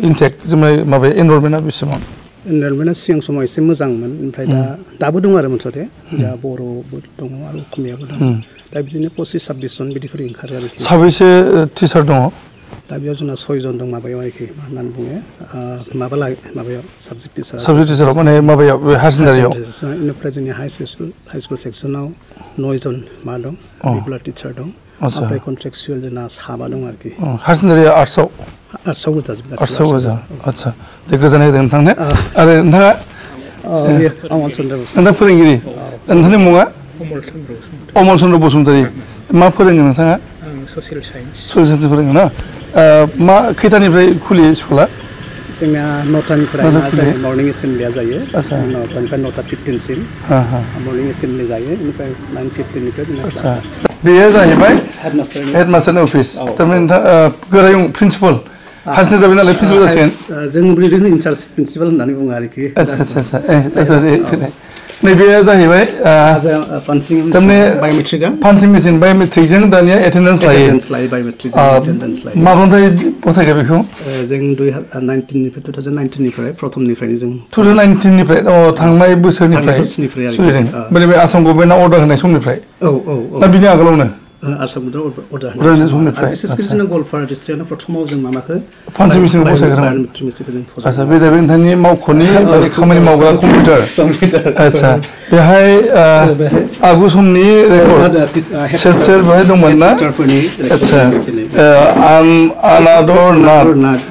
इनटेक जोंनाय माबाया एनरलमेन्टआ बेसेबां एनरलमेन्टआ सिगां समाव एसे मोजांमोन ओमफ्राय दाबो दं आरो मोनसे दा बर'बो दङ आरो असमियाबो दङ दा बिदिनो 25-26 जन बिदिफोर ओंखारो आरोखि साबैसे टिचार दङ दा बेयाव जोंना 6 जन दं माबायाव आरोखि मा होननानै बुङो माबायाव साबजेक्ट टिचाराव माने माबायाव हायार सेकेन्डारियाव बेनिफ्राय जोंनि हाइ स्कुल सेक्सनाव 9 जन मा दं रेगुलार टिचार दं ओमफ्राय कन्ट्रेक्चुयेल जोंना 7 दं आरोखि हायार सेकेन्डारिया आर्ट्सआव गोजाजोब आर्ट्सआव गोजा आच्छा दे गोजोननाय होदों नोंथांनो आरो नोंथाङा नोंथां फोरोंगिरि नोंथांनि मुङा अमल चन्द्र बसुमतारी मा फोरोङो नोंथाङा ससियेल साइन्स फोरोङो ना मा खैथानिफ्राय खुलियो स्कुला जोंना 9टानिफ्राय मर्निं एसेम्बलिया जायो 9टानिफ्राय 9:15सिम मर्निं एसेम्बलि जायो बेनिफ्राय 9:15निफ्राय जोंना क्लास बेयो जाहैबाय हेडमास्टारनि अफिस थारमाने नोंथाङा गोरायुं प्रिन्सिपाल हारसिं जाबाय नालाय प्रिन्सिपाल जासिगोन जों बिदिनो इनचार्ज प्रिन्सिपाल होननानै बुङो आरोखि आच्छा नैबे जाहैबाय थारमाने पान्सिं मेसिन बाय'मेट्रिकजों दानिया एटेन्डेन्स लायो माब्लानिफ्राय बसायखो बेखौ जों 2019निफ्राय प्रथमनिफ्रायनो जों 2019निफ्राय थांनाय बोसोरनिफ्राय सोलिदों माने बे आसाम गभर्नमेन्टआ अर्डार होनाय समनिफ्राय दा बिनि आगोलावनो आसाम अर्डार होनाय समनिफ्राय बिसेसकि जों गवालपारा डिस्ट्रिक्टआव प्रथमाव जों माबाखौ पान्सिं मेसिनखौ बसायग्रोमोन आच्छा बे जाहैबाय नोंथांनि मावख'नि खामानि मावग्रा कम्पिउटार आच्छा बेहाय आगु समनि रेकर्ड सेर बेहाय दंमोन ना आच्छा आनादर नाथ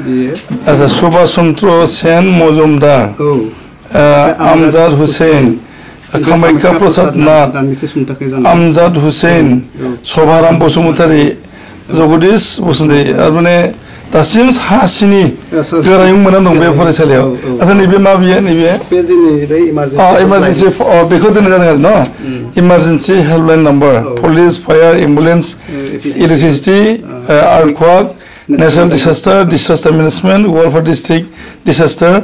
आच्छा सुभाष चन्द्र सेन मजुमदार आमजाद हुसैन कामाख्या प्रसाद नाथ आमजाद हुसैन सभाराम बसुमतारी जगदीश बसुमतारी आरो माने दासिम सासिनि गोरायुं मोनना दं बे फरायसालियाव आচ্ছা नैबे मा बियो नैबे इमारजेन्सि बेखौ दोननाय जादों आरो न' emergency helpline number police fire ambulance electricity earthquake national disaster management Goalpara district disaster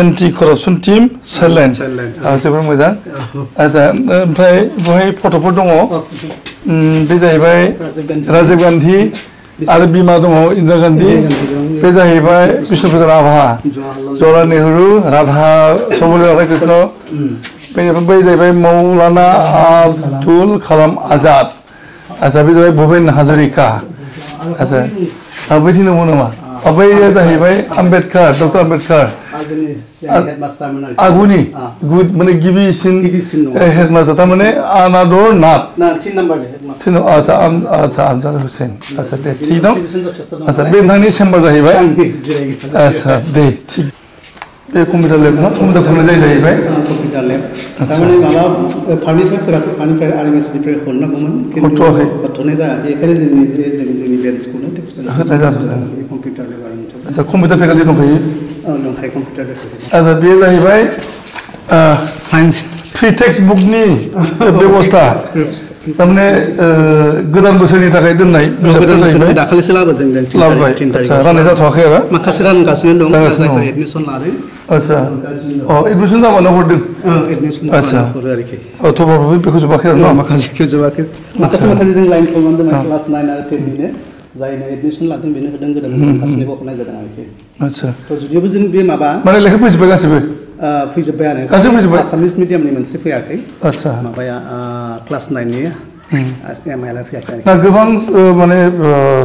anti corruption team childline जोबोर मोजां आচ্ছা ओमफ्राय बेवहाय फट'फोर दङ बे जाहैबाय राजीव गान्धी आरो बिमा दङ इन्दिरा गान्धी बे जाहैबाय बिष्णु प्रसाद राभा जवाहरलाल नेहरू राधा सर्वपल्ली राधाकृष्ण बेनिफ्राय बै जाहैबाय मौलाना आब्दुल कालाम आजाद आচ্ছা बे जाबाय भुपेन हाजरिका आচ্ছা बैथिं दङ नामा बै जाहैबाय आम्बेडकार डक्टर आम्बेडकार आगुनि गुड माने गिबिसिन हेडमास्टार थारमाने आनादर नाथ आচ্ছা आচ্ছা आमदाद हुसैन आচ্ছা दे थिग दं आচ্ছা बे नोंथांनि चेम्बार जाहैबाय आচ্ছা दे थिग बे कम्पिउटार लेब ना कम्पिउटार खुलिनाय जाहैबाय कम्पिउटार लेब थारमाने माबा फार्निचारफोरा मानिफ्राय आरएमएसनिफ्राय हरनांगौमोन खिन्थु हरथ'नाय जायाखै बेखायनो जोंनि बेन्चखौनो होनाय जादों कम्पिउटार लेब आচ্ছা कम्पिउटार फेकाल्टि दंखायो दंखायो कम्पिउटार लेब आচ্ছা बे जाहैबाय साइन्स फ्रि टेक्सट बुकनि बेबस्था थारमाने गोदान बोसोरनि थाखाय दोननाय बिजाबफोर जाहैबाय दाखालिसो लाबोदों लाबोबाय आচ্ছা राननाय जाथ'वाखै आरो माखासे रानगासिनो दं जायफोर एडमिसन लादों आচ্ছা एडमिसन जाबानो हरदों एडमिसन आচ্ছা हरो आरोखि थेवब्लाबो बेखौ जोबाखै आरो न' माखासेखौ जोबाखै माखासे जों लाइन खालामनानै दोननाय क्लास 9 आरो 10 निनो जायनो एडमिसन लादों बेनो होदों गोदान माखासेनिबो हरनाय जादों आरोखि आচ্ছা थ' जुदिबो जों बे माबा माने लेखा फैजोब्बाय गासिबो फैजोब्बायानो गासिबो फैजोब्बाय आसामिस मिडियामनि मोनसे फैयाखै आচ্ছা माबाया क्लास 9 नि एमआइएल फैयाखै दा गोबां माने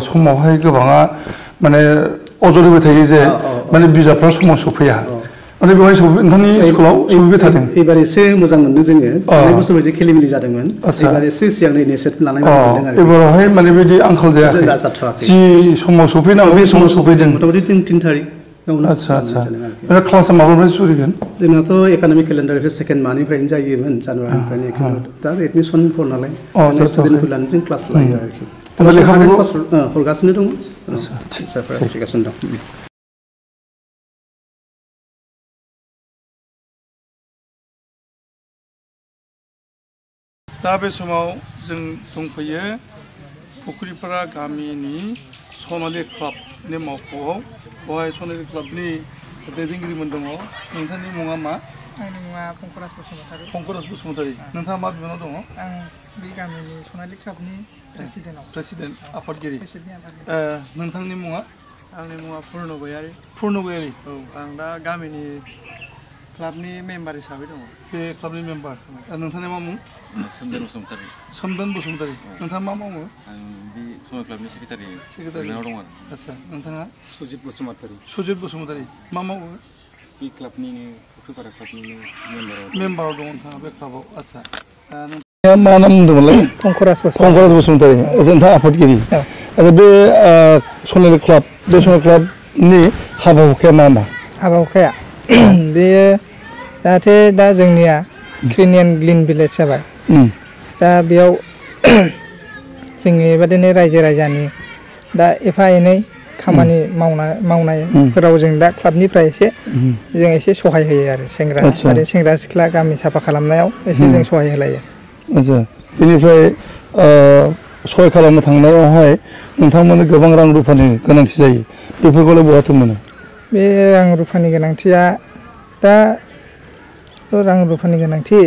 समावहाय गोबाङा माने अजद होबाय थायो जे माने बिजाबफ्रा समाव सफैया माने बेवहाय नोंथांनि स्कुलाव सफैबाय थादों एबार एसे मोजां मोनदों जोङो थांनाय बोसोर बायदि खेलिमेलि जादोंमोन एबार एसे सिगांनो इनिसियेटिभ लानाय मोनदों आरो एबारावहाय माने बिदि आंखाल जायाखै जि समाव सफैनांगौ बे समाव सफैदों मथामथि 3 थारिख आচ্ছা आচ্ছা माने क्लासा माब्लानिफ्राय सुरिगोन जोंनाथ' एकाडेमिक केलेन्डारनिफ्राय सेकेन्ड मार्चनिफ्रायनो जायोमोन जानुवारिनिफ्रायनो दा एडमिसनफोर नालाय स्टुडेन्टफोर लानानै जों क्लास लायो आरोखि हरगासिनो दङ टिचारफोरा फैगासिनो दं दा बे समाव जों दंफैयो फुख्रिपारा गामिनि सनालि क्लाबनि मावख'आव बेवहाय सनालि क्लाबनि दैदेनगिरिमोन दङ नोंथांनि मुङा मा आंनि मुङा कंकराज बसुमतारी नोंथाङा मा बिबानाव दङ आं बे गामिनि सनालि क्लाबनि प्रेसिडेन्ट आफादगिरि नोंथांनि मुङा आंनि मुङा पुर्ण गयारि औ आं दा गामिनि क्लाबनि मेम्बार हिसाबै दङ बे क्लाबनि मेम्बार नोंथांनि मा मुं सोमदोन बसुमतारी नोंथाङा मा मावो आं बे सनालि क्लाबनि सेक्रेटारि दङ आरो आচ্ছা नोंथाङा सुजित बसुमतारी मा मावो बे क्लाबनिनो फुख्रिपारा क्लाबनिनो मेम्बाराव दङ नोंथाङा बे क्लाबाव आচ্ছা मा नाम बुंदोंमोनलाय कंकराज बसुमतारी नोंथाङा आफादगिरि आচ্ছা बे सनालि क्लाबनि हाबा हुखाया मा हाबा हुखाया बेयो जाहाथे दा जोंनिया क्लिन एन्ड ग्लिन भिलेज जाबाय दा बेयाव जोंनि बेबादिनो रायजो राजानि दा एफा एनै खामानि मावनायफोराव जों दा क्लाबनिफ्राय जों एसे सहाय होयो आरो सेंग्रा सिख्ला गामि साफा खालामनायाव एसे जों सहाय होलायो आচ্ছা बेनिफ्राय सहाय खालामनो थांनायावहाय नोंथांमोननो गोबां रां रुफानि गोनांथि जायो बेफोरखौलाय बहाथो मोनो बे रां रुफानि गोनांथिया दा रां रुफानि गोनांथि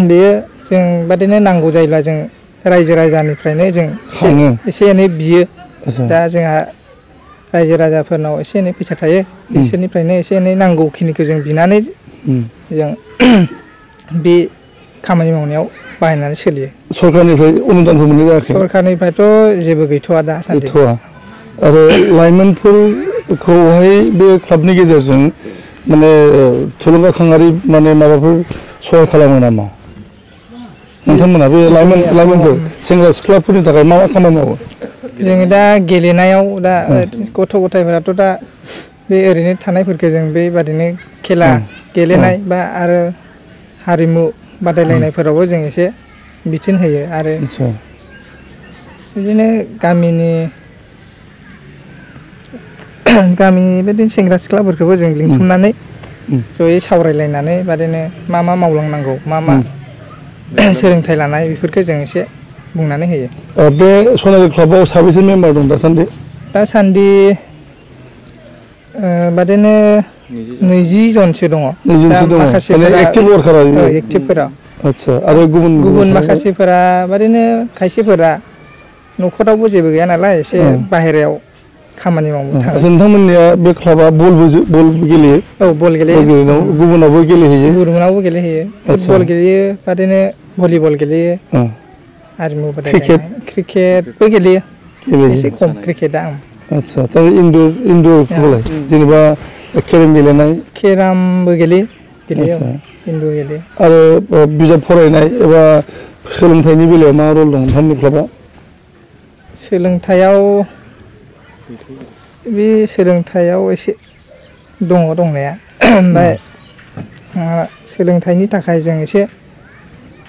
बेयो जों बादिनो नांगौ जायोब्ला जों रायजो राजानिफ्रायनो जों एसे एनै बियो दा जोंहा रायजो राजाफोरनाव एसे एनै फैसा थायो बिसोरनिफ्रायनो एसे एनै नांगौखिनिखौ जों बिनानै जों बे खामानि मावनायाव बाहायनानै सोलियो सरकारनिफ्राय अनुदानफोर मोननाय जायाखै सरकारनिफ्रायथ' जेबो गैथ'वा दा गैथ'वा आरो लाइमोनफोरखौहाय बे क्लाबनि गेजेरजों माने थुलुंगाखाङारि माने माबाफोर सहाय खालामो नामा नोंथांमोना बे लाइमोनफोर सेंग्रा सिख्लाफोरनि थाखाय मा खामानि मावो जोङो दा गेलेनायाव दा गथ' गथायफोराथ' दा बे ओरैनो थानायफोरखौ जों बेबादिनो खेला गेलेनाय बा आरो हारिमु बादायलायनायफोरावबो जों एसे बिथोन होयो आरो बिदिनो गामिनि गामिनि बेबायदिनो सेंग्रा सिख्लाफोरखौबो जों लिंथुमनानै जयै सावरायलायनानै बादिनो मा मावलांनांगौ मा सोलोंथाइ लानाय बेफोरखौ जों एसे बुंनानै होयो। बे सनालि क्लाबाव साबेसे मेम्बार दं दासान्दि बादिनो 20 जनसो दङ। 20 दङ माने एक्टिभ वर्कार आरो एक्टिभफोरा। आच्छा आरो गुबुन माखासेफोरा बादिनो खायसेफोरा न'खरावबो जेबो गैया नालाय एसे बाहेरायाव खामानि मावनो थाङो। नोंथांमोननिया बे क्लाबा बल गेलेयो? औ बल गेलेयो। गुबुनावबो गेलेहैयो? गुबुनावबो गेलेहैयो। फुटबल गेलेयो बादिनो भलिबल गेलेयो। आरिमु बादायलायनाय क्रिकेटबो गेलेयो। एसे खम क्रिकेटआ। आच्छा तार इनडोरखौलाय जेनेबा केराम गेलेनाय? केरामबो गेलेयो। इनडोर गेलेयो। आरो बिजाब फरायनाय एबा सोलोंथाइनि बेलायाव मा रल दं नोंथांनि क्लाबा? सोलोंथायाव एसे दङ दंनाया ओमफ्राय सोलोंथाइनि थाखाय जों एसे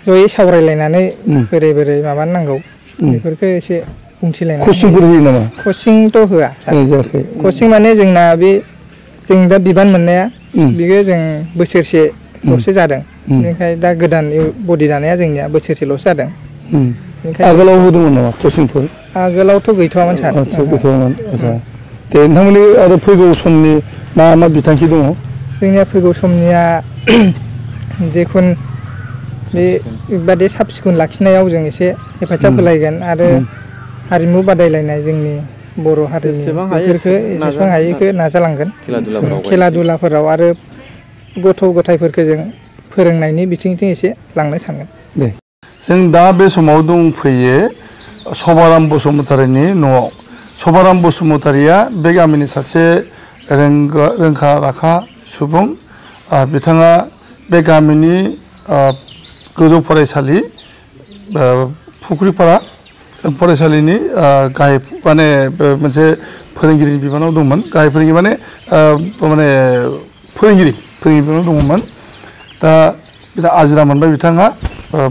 जयै सावरायलायनानै बोरै माबानांगौ बेफोरखौ एसे बुंथिलायनानै। कचिंफोर होयो नामा? कचिंथ' होआ। कचिं माने जोंना जों दा बिबान मोननाया बेयो जों बोसोरसेल'सो जादों। बेनिखायनो दा गोदान बडि दानाया जोंनिया बोसोरसेल'सो जादों। आगोलाव होदोंमोन नामा कचिंफोर? आगोलावथ' गैथ'वामोन सार। आच्छा गैथ'वामोन। आच्छा दे नोंथांमोननि आरो फैगौ समनि मा बिथांखि दङ? जोंनिया फैगौ समनिया जेखुन बेबादि साब सिखोन लाखिनायाव जों एसे हेफाजाब होलायगोन आरो हारिमु बादायलायनाय जोंनि बर' हारिनि बेफोरखौ जेसेबां हायोखौ नाजालांगोन। खेला दुलाफोराव आरो गथ' गथायफोरखौ जों फोरोंनायनि बिथिंथिं एसे लांनो सानगोन। दे जों दा बे समाव दंफैयो सभाराम बसुमतारीनि न'आव। सभाराम बसुमतारीया बे गामिनि सासे रोंखा राखा सुबुं। बिथाङा बे गामिनि गोजौ फरायसालि फुख्रिपारा फरायसालिनि गाहाय माने मोनसे फोरोंगिरिनि बिबानाव दंमोन। गाहाय फोरोंगिरि माने फोरोंगिरि बिबानाव दङमोन। दा आजिरा मोनबाय बिथाङा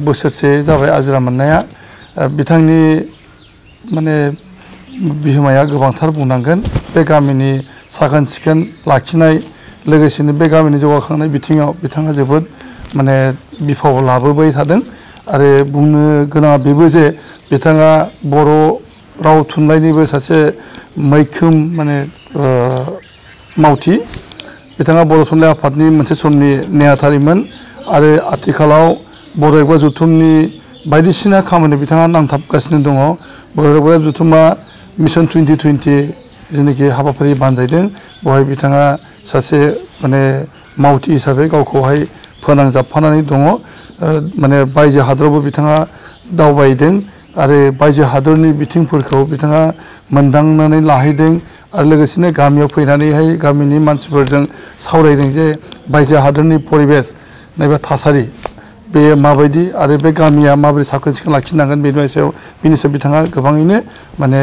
बोसोरसे जाबाय आजिरा मोननाया। बिथांनि माने बिहोमाया गोबांथार बुंनांगोन। बे गामिनि साखोन सिखोन लाखिनाय लोगोसेनो बे गामिनि जौगाखांनाय बिथिङाव बिथाङा जोबोद माने बिफाव लाबोबाय थादों। आरो बुंनो गोनाङा बेबो जे बिथाङा बर' राव थुनलाइनिबो सासे मैखोम माने मावथि। बिथाङा बर' थुनलाइ आफादनि मोनसे समनि नेहाथारिमोन आरो आथिखालाव बर' राव जथुमनि बायदिसिना खामानि बिथाङा नांथाबगासिनो दङ। बर' राव जथुमा मिशन 2020 जेनाखि हाबाफारि बानजायदों बेवहाय बिथाङा सासे माने मावथि हिसाबै गावखौहाय फोनांजाबफानानै दङ। माने बायजो हादरावबो बिथाङा दावबायदों आरो बायजो हादरनि बिथिंफोरखौ बिथाङा मोनदांनानै लाहैदों आरो लोगोसेनो गामियाव फैनानैहाय गामिनि मानसिफोरजों सावरायदों जे बायजो हादरनि परिबेस नायबा थासारि बेयो माबायदि आरो बे गामिया माबोरै साखोन सिखोन लाखिनांगोन बेनि सायाव बिथाङा गोबाङैनो माने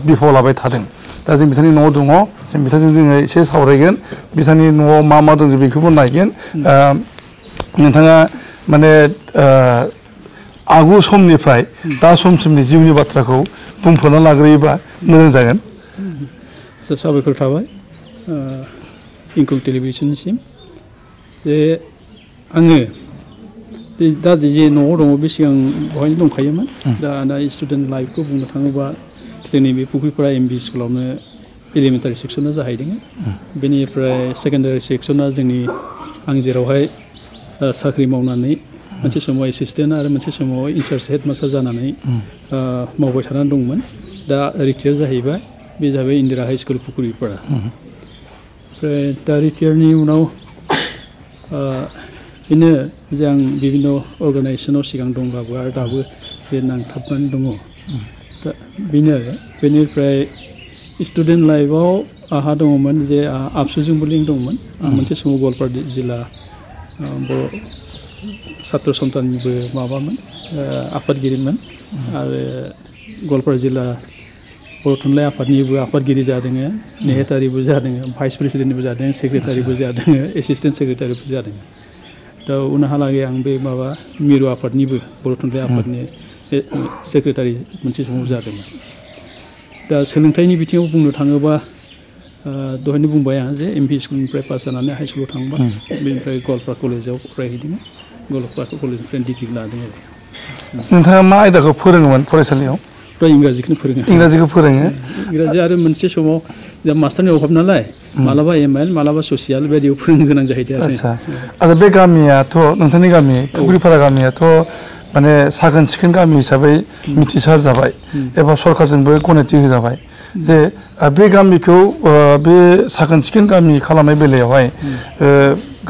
बिफाव लाबाय थादों। दा जों बिथांनि न'आव दङ। जों बिथांजों जोङो एसे सावरायगोन। बिथांनि न'आव मा दं जों बेखौबो नायगोन। नोंथाङा माने आगु समनिफ्राय दा समसिमनि जिउनि बाथ्राखौ बुंफोरना लाग्रोयोबा मोजां जागोन। साबायखर थाबाय इंकुल टेलिभिजनसिम जे आङो दा जे न'आव दङ बे सिगां बहायनो दंखायोमोन। दा स्टुडेन्ट लाइफखौ बुंनो थाङोबा जोंनि बे फुख्रिपारा एमभि स्कुलावनो एलिमेन्टारि सेक्सना जाहैदों। बेनिफ्राय सेकेन्डारि सेक्सना आं जेरावहाय साख्रि मावनानै मोनसे समाव एसिस्टेन्ट आरो मोनसे समाव इनचार्ज हेडमास्टार जानानै मावबाय थानानै दंमोन। दा रिटायार जाहैबाय। बे जाबाय इन्दिरा हाइ स्कुल फुख्रिपारा। ओमफ्राय दा रिटायारनि उनाव बेनो जे आं बिभिन्न अर्गानाइजेसनाव सिगां दंब्लाबो आरो दाबो जे नांथाबनानै दङ। दा बेनो आरो बेनिफ्राय स्टुडेन्ट लाइफआव आंहा दङमोन जे आबसुजोंबो लिंक दंमोन। आं मोनसे समाव गवालपारा जिल्ला बर' सात्र सन्थाननिबो माबामोन आफादगिरिमोन आरो गवालपारा जिल्ला बर' थुनलाइ आफादनिबो आफादगिरि जादों, नेहाथारिबो जादों, भाइस प्रेसिडेन्टबो जादों, सेक्रेटारिबो जादों, एसिस्टेन्ट सेक्रेटारिबो जादों। दा उनहालागै आं बे मिरु आफादनिबो बर' थुनलाइ आफादनि सेक्रेटारि मोनसे समाव जादोंमोन। दा सोलोंथाइनि बिथिङाव बुंनो थाङोबा दहायनो बुंबाय आं जे एमपि स्कुलनिफ्राय पास जानानै हाइ स्कुलाव थांबाय बेनिफ्राय गवालपारा कलेजाव फरायहैदों गवालपारा कलेजनिफ्राय डिग्रि लादों आरो नोंथाङा मा आयदाखौ फोरोङोमोन फरायसालियाव फ्राय इंराजिखौनो फोरोङो इंराजिखौ फोरोङो इंराजि आरो मोनसे समाव जा मास्टारनि अभाब नालाय मालाबा एमएल मालाबा ससियेल बायदियाव फोरोंनो गोनां जाहैदों आरो आচ্ছা बे गामियाथ' नोंथांनि गामि फुख्रिपारा गामियाथ' माने साखोन सिखोन गामि हिसाबै मिथिसार जाबाय एबा सरकारजोंबो गनायथि होजाबाय जे बे गामिखौ बे साखोन सिखोन गामि खालामनाय बेलायावहाय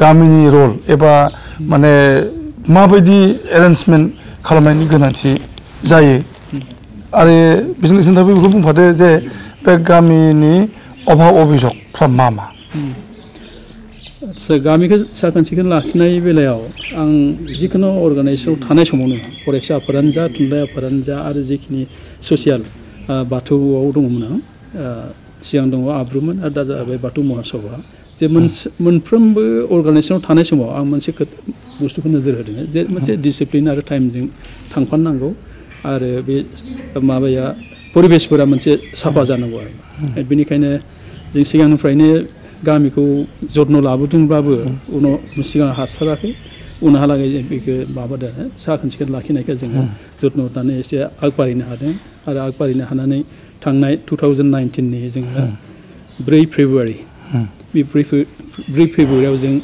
गामिनि रल एबा माने माबायदि एरेन्जमेन्ट खालामनायनि गोनांथि जायो आरो बेजों लोगोसे बेखौ बुंफादो जे बे गामिनि अभाब अभिजगफ्रा मा मा आচ্ছা गामिखौ साखोन सिखोन लाखिनाय बेलायाव आं जिखुनु अर्गानाइजेसनाव थानाय समावनो फरायसा आफादानो जा थुनलाइ आफादानो जा आरो जिखिनि ससियेल बाथौआव दङमोन आं सिगां दङ आब्रुमोन आरो दा जाबाय बाथौ महासभा जे मोनफ्रोमबो अर्गानाइजेसनाव थानाय समाव आं मोनसे बुस्थुखौ नोजोर होदों जे मोनसे डिसिप्लिन आरो टाइमजों थांफानांगौ आरो बे माबाया परिबेसफोरा मोनसे साफा जानांगौ आरो बेनिखायनो जों सिगांनिफ्रायनो गामिखौ जत्न लाबोदोंब्लाबो उनाव सिगां हासाराखै उनहालागै बेखौ माबादों साखोन सिखोन लाखिनायखौ जोङो जत्न लानानै एसे आगबारिनो हादों आरो आगबारिनो हानानै थांनाय 2019नि जोङो 4 फेब्रुवारि बे 4 फेब्रुवारियाव जों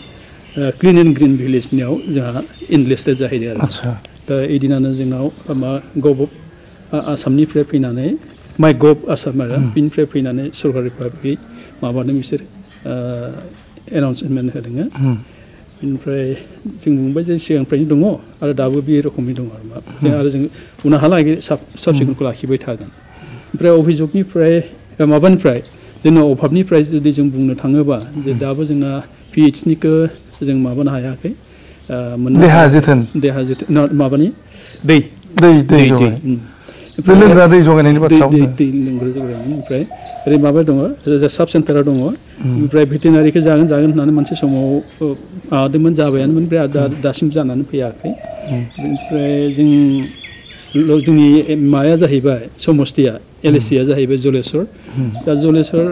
क्लिन एन्ड ग्रिन भिलेजनियाव जोंहा इनलिस्टेड जाहैदों आरो दा एदिनानो जोंनाव आसामनिफ्राय फैनानै माइ गभ आसाम आरो बिनिफ्राय फैनानै सरकारिफ्रा माबादों बिसोर एनाउन्समेन्ट होदों बेनिफ्राय जों बुंबाय जे सिगांनिफ्रायनो दङ आरो दाबो बे रोखोमनि दङ आरो जों उनावहालागै साब सिखोनखौ लाखिबाय थागोन ओमफ्राय अभिजगनिफ्राय माबानिफ्राय जोंना अभाबनिफ्राय जुदि जों बुंनो थाङोबा जे दाबो जोंना पिएइचनिखौ जों माबानो हायाखै देहा जोथोन माबानि दै लोंग्रा दै जगायनायनि बाथ्रा दै लोंग्रा जगायनायनि ओमफ्राय ओरै माबा दङ साब सेन्टारा दङ ओमफ्राय भेटेनारिखौ जागोन होननानै मोनसे समाव माबादोंमोन जाबायानोमोन ओमफ्राय दासिम जानानै फैयाखै बेनिफ्राय जोंनि माया जाहैबाय समस्तिया एलएसिया जाहैबाय जलेस्वर दा जलेस्वर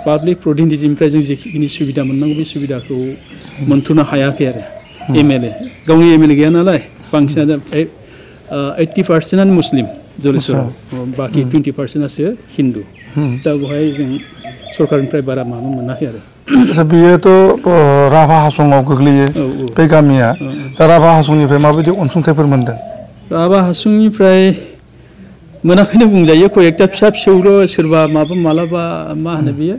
पाब्लिक प्रतिनिधिनिफ्राय जों जिखिनि सुबिदा मोननांगौ बे सुबिदाखौ मोनथ'नो हायाखै आरो एमएलए गावनि एमएलए गैया नालाय बांसिनानो 80% मुस्लिम जलेस्वराव बाखि 20%सो हिन्दु दा बेवहाय जों सरकारनिफ्राय बारा माबा मोनाखै आरो बेयोथ' राभा हासङाव गोग्लैयो बे गामिया दा राभा हासंनिफ्राय माबायदि अनसुंथाइफोर मोनदों राभा हासंनिफ्राय मोनाखैनो बुंजायो कयेकटा फिसा फिसौल' सोरबा मालाबा मा होनो बियो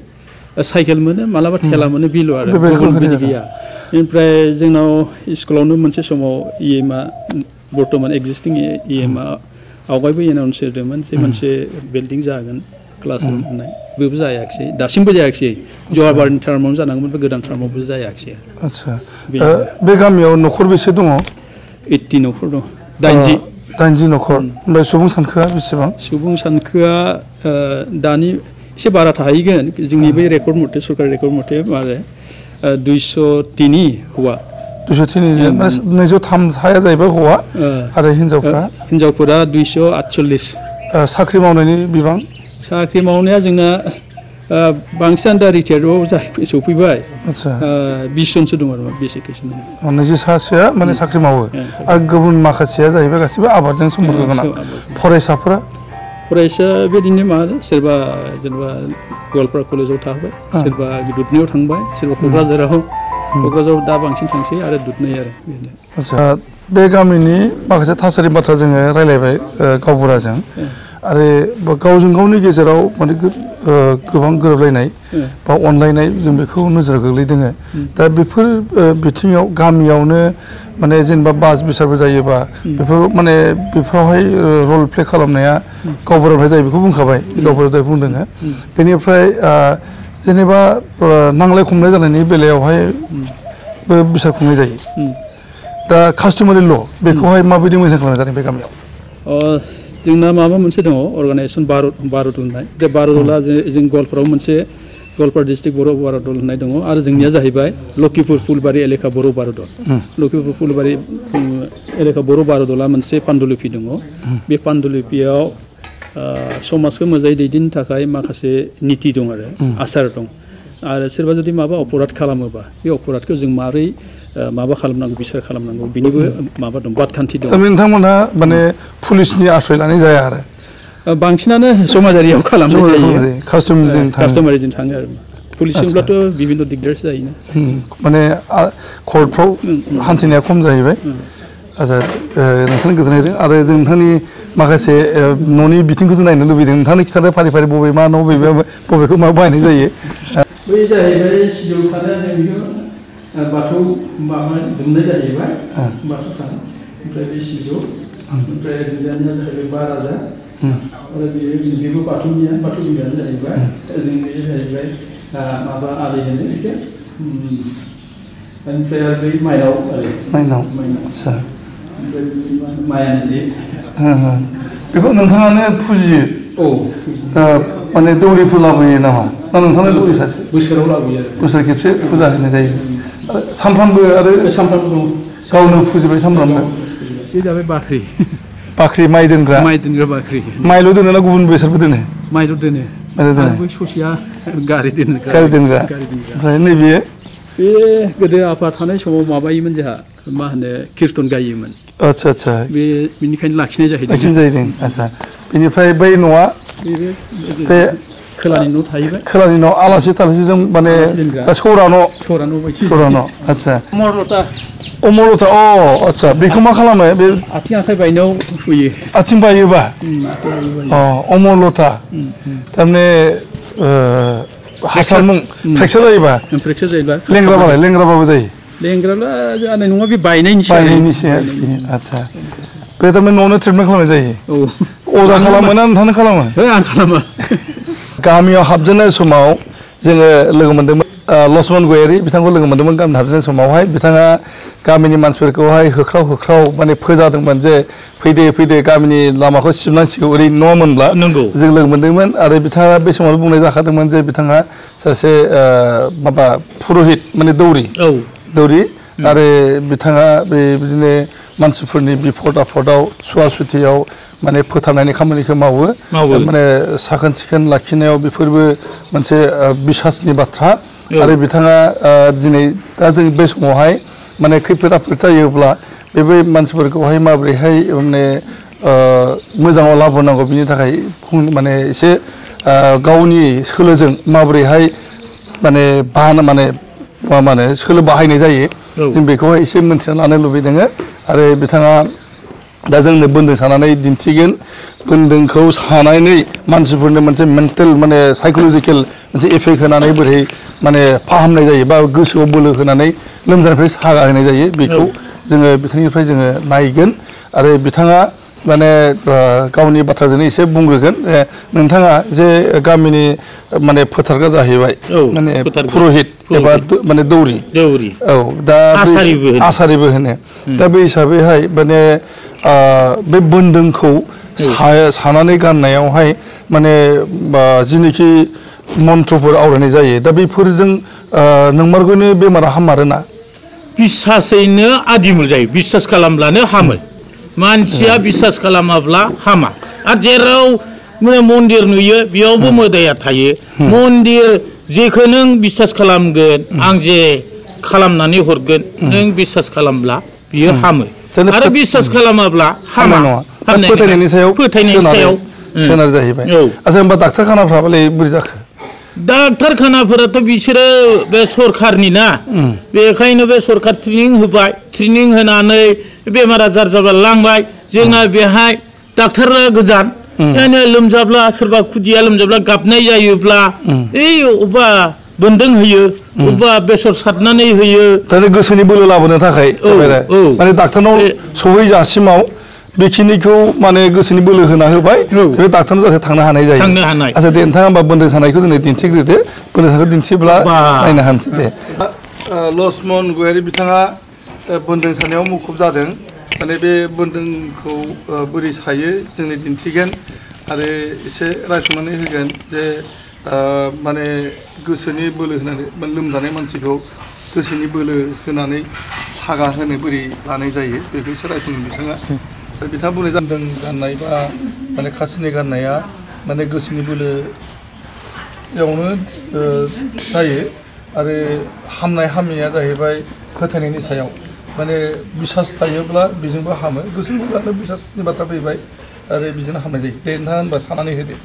साइकेल मोनो मालाबा थेला मोनो बेल' आरो गुबुन बिदि गैया ओमफ्राय जोंनाव स्कुलावनो मोनसे समाव इएमआ बर्तमान एक्जिस्टिं इएमआ आवगायबो एनाउन्स होदोंमोन जे मोनसे बिल्डिं जागोन क्लासरुम होननाय बेबो जायाखिसै दासिमबो जायाखिसै जवाहरबारनि टार्मावनो जानांगौमोन बे गोदान टार्मावबो जायाखिसै आच्छा बे गामियाव न'खर बेसे दङ 80 न'खर दं 80 न'खर ओमफ्राय सुबुं सानखोआ बेसेबां सुबुं सानखोआ दानि एसे बारा थाहैगोन जोंनि बै रेकर्ड मथे सरकारि रेकर्ड मथे माने 203 हौवा 203 माने 203 साया जाहैबाय हौवा आरो हिनजावफोरा 248 साख्रि मावनायनि बिबां साख्रि मावनाया जोंना बांसिन दा रिटायार्डआव सफैबाय आच्छा 20 जनसो दं आरो बेसिकेसन 20 सासेया माने साख्रि मावो आरो गुबुन माखासेया जाहैबाय गासिबो आबादजों सोमोन्दो गोनां फरायसाफोरा बेदिनो मा सोरबा जेनेबा गवालपारा कलेजाव थाबाय सोरबा दुधनैयाव थांबाय सोरबा क'क्राझाराव दा बांसिन थांसै आरो दुधनै आरो आच्छा बे गामिनि माखासे थासारि बाथ्रा जोङो रायलायबाय गावबुराजों आरो गावजों गावनि गेजेराव माने गोबां गोरोबलायनाय बा अनलायनाय जों बेखौ नोजोर गोग्लैदों दा बेफोर बिथिङाव गामियावनो माने जेनेबा बास बिसारबो जायोबा बेफोर माने बेफोरावहाय रल प्ले खालामनाया गावबुरानिफ्राय जायो बेखौ बुंखाबाय गावबुरा बुंदों बेनिफ्राय जेनेबा नांलाय खमलाय जानायनि बेलायावहाय बिसार खुंनाय जायो दा कास्टमारि ल' बेखौहाय माबायदि मोजां खालामनाय जादों बे गामियाव जोंना माबा मोनसे दङ अर्गानाइजेसन बार'दल होननाय बे बार'दला जों गवालपारायाव मोनसे गवालपारा डिस्ट्रिक्ट बर' बार'दल होननाय दङ आरो जोंनिया जाहैबाय लखिपुर फुलबारि एलेखा बर' बार'दल लखिपुर फुलबारि एलेखा बर' बार'दला मोनसे पान्डुलिपि दङ बे पान्डुलिपियाव समाजखौ मोजाङै दैदेननो थाखाय माखासे निति दं आरो आसार दं आरो सोरबा जुदि माबा अपराध खालामोबा बे अपराधखौ जों मारै माबा खालामनांगौ बिसार खालामनांगौ बिनिबो माबा दं बादखान्थि दं। थारमाने नोंथांमोनहा माने पुलिसनि आश्रय लानाय जाया आरो बांसिनानो समाजारियाव खालामनाय जायो कास्टमारिजों थाङो आरो पुलिसजोंब्लाथ' बिभिन्न दिगदार्स जायोना माने कर्टफ्राव हान्थिनाया खम जाहैबाय। आच्छा नोंथांनि गोजोननायजों आरो जों नोंथांनि माखासे न'नि बिथिंखौ जों नायनो लुबैदों नोंथांनि खिथानो फारि फारि बबे मा न' बबेखौ मा बाहायनाय जायो। बै जाहैबाय सिजौ थानाया जों बेखौ बाथौ माबा दुमनाय जाहैबाय बाथौ थान ओमफ्राय बे सिजौ ओमफ्राय जोंनिया जाहैबाय बा राजा आरो बेबो बाथौनिया बाथौ बिमायानो जाहैबाय जों बे जाहैबाय माबा आलि होनो बेखौ ओमफ्राय आरो बै माइनाव आच्छा मायानो जे बेखौ नोंथाङानो फुजियो माने दौरिफोर लाबोयो नामा ना नोंथाङा दौरि सासे बोसोराव लाबोयो आरो बोसोर खेबसे फुजा होनाय जायो सानफ्रामबो आरो सानफ्रामबो दं गावनो फुजिबाय सानफ्रामबो बे जाबाय बाख्रि माइ दोनग्रा बाख्रि माइल' दोनो ना गुबुन बेसादबो दोनो माइल' दोनो बै ससेया गारि दोनग्रा ओमफ्राय नैबे बे गोदो आफा थानाय समाव माबायोमोन जोंहा मा होनो कीर्तन गायोमोन। आच्छा आच्छा बे बेनिखायनो लाखिनाय जाहैदों आच्छा बेनिफ्राय बै न'आ बे खोलानि न' थाहैबाय खोलानि न' आलासि थालासिजों माने सौरा न' आच्छा अमरलता आच्छा बेखौ मा खालामो बे आथिं आखाइ बायनायाव फुयो आथिं बायोबा अमरलता थारमाने हासार मुं फ्रेक्सार जायोबा लेंग्राबाबो जायो लेंग्राब्ला जानाय नङा बे बायनायनिसो आच्छा बे थारमाने न'आवनो ट्रिटमेन्ट खालामनाय जायो अजा खालामो ना नोंथांनो खालामो आं खालामो गामियाव हाबजेननाय समाव जोङो लोगो मोन्दोंमोन लक्ष्मन गयारि बिथांखौ लोगो मोन्दोंमोन गामियाव हाबजेननाय समावहाय बिथाङा गामिनि मानसिफोरखौहाय होख्राव माने फोजादोंमोन जे फैदो गामिनि लामाखौ सिबनांसिगौ ओरै नङामोनब्ला जों लोगो मोन्दोंमोन आरो बिथाङा बे समाव बुंनाय जाखादोंमोन जे बिथाङा सासे माबा पुरहित माने दौरि आरो बिथाङा बिदिनो मानसिफोरनि बिपद आफदाव सुवा सुथियाव माने फोथारनायनि खामानिखौ मावो माने साखोन सिखोन लाखिनायाव बेफोरबो मोनसे बिसासनि बाथ्रा आरो बिथाङा दिनै दा जों बे समावहाय माने खैफोद आफोद जायोब्ला बे मानसिफोरखौहाय माबोरैहाय माने मोजाङाव लाबोनांगौ बिनि थाखाय माने एसे गावनि सोलोजों माबोरैहाय माने सोलो बाहायनाय जायो जों बेखौहाय एसे मोनथिना लानो लुबैदों आरो बिथाङा दा जोंनो बोन्दों सानानै दिन्थिगोन बोन्दोंखौ सानानै मानसिफोरनो मोनसे मेन्टेल माने साइक'लजिकेल मोनसे इफेक्ट होनानै बोरै माने फाहामनाय जायो बा गोसोआव बोलो होनानै लोमजानायनिफ्राय सागा होनाय जायो बेखौ जोङो बिथांनिफ्राय जोङो नायगोन आरो बिथाङा माने गावनि बाथ्राजोंनो एसे बुंग्रोगोन नोंथाङा जे गामिनि माने फोथारग्रा जाहैबाय माने पुरहित एबा माने दौरि दा आसारिबो होनो दा बे हिसाबैहाय माने बे बोन्दोंखौ सानानै गाननायावहाय माने जिनिखि मन्त्रफोर आवरायनाय जायो दा बेफोरजों नोंमारगौनो बेमारा हामारोना बिसासैनो आदिमुल जायो बिसास खालामब्लानो हामो मानसिया बिसास खालामाब्ला हामा आरो जेराव मन्दिर नुयो बेयावबो मोदाया थायो मन्दिर जेखौ नों बिसास खालामगोन आं जे खालामनानै हरगोन नों बिसास खालामब्ला बियो हामो आरो बिसास खालामाब्ला हामा फोथायनायनि सायाव सोनार जाहैबाय आच्छा होमबा डाक्टारखानाफ्राबालाय बोरै जाखो डाक्टारखानाफोराथ' बिसोरो बे सरखारनि ना बेखायनो बे सरखार ट्रेनिं होबाय ट्रेनिं होनानै बेमार आजार जाब्ला लांबाय जोंना बेहाय डाक्टारा गोजान ओंखायनो लोमजाब्ला सोरबा खुदिया लोमजाब्ला गाबनाय जायोब्ला अबेबा बोन्दों होयो अबेबा बेसर सारनानै होयो थारमाने गोसोनि बोलो लाबोनो थाखाय माने डाक्टारनाव सहैजासिमाव बेखिनिखौ माने गोसोनि बोलो होना होबाय बे डाक्टारनाव जाहाथे थांनो हानाय जायो आच्छा दे नोंथाङा होमबा बोन्दों सानायखौ जोंनो दिन्थिग्रोदो बोन्दों सानायखौ दिन्थिब्ला नायनो हानोसै दे लक्ष्मन गयारि बिथाङा बोन्दों सानायाव मुखुब जादों माने बे बोन्दोंखौ बोरै सायो जोंनो दिन्थिगोन आरो एसे रायसंनानै होगोन जे माने गोसोनि बोलो होनानै लोमजानाय मानसिखौ गोसोनि बोलो होनानै सागा होनो बोरै लानाय जायो बेखौ एसे रायसंगोन बिथाङा बुंनाय जादों गाननाय बा माने खासिनि गाननाया माने गोसोनि बोलो बेयावनो जायो आरो हामनाय हामैया जाहैबाय फोथायनायनि सायाव माने बिसास थायोब्ला बेजोंबो हामो गोसो होब्लानो बिसासनि बाथ्रा फैबाय आरो बेजोंनो हामनाय जायो दे नोंथाङा होनबा सानानै होदो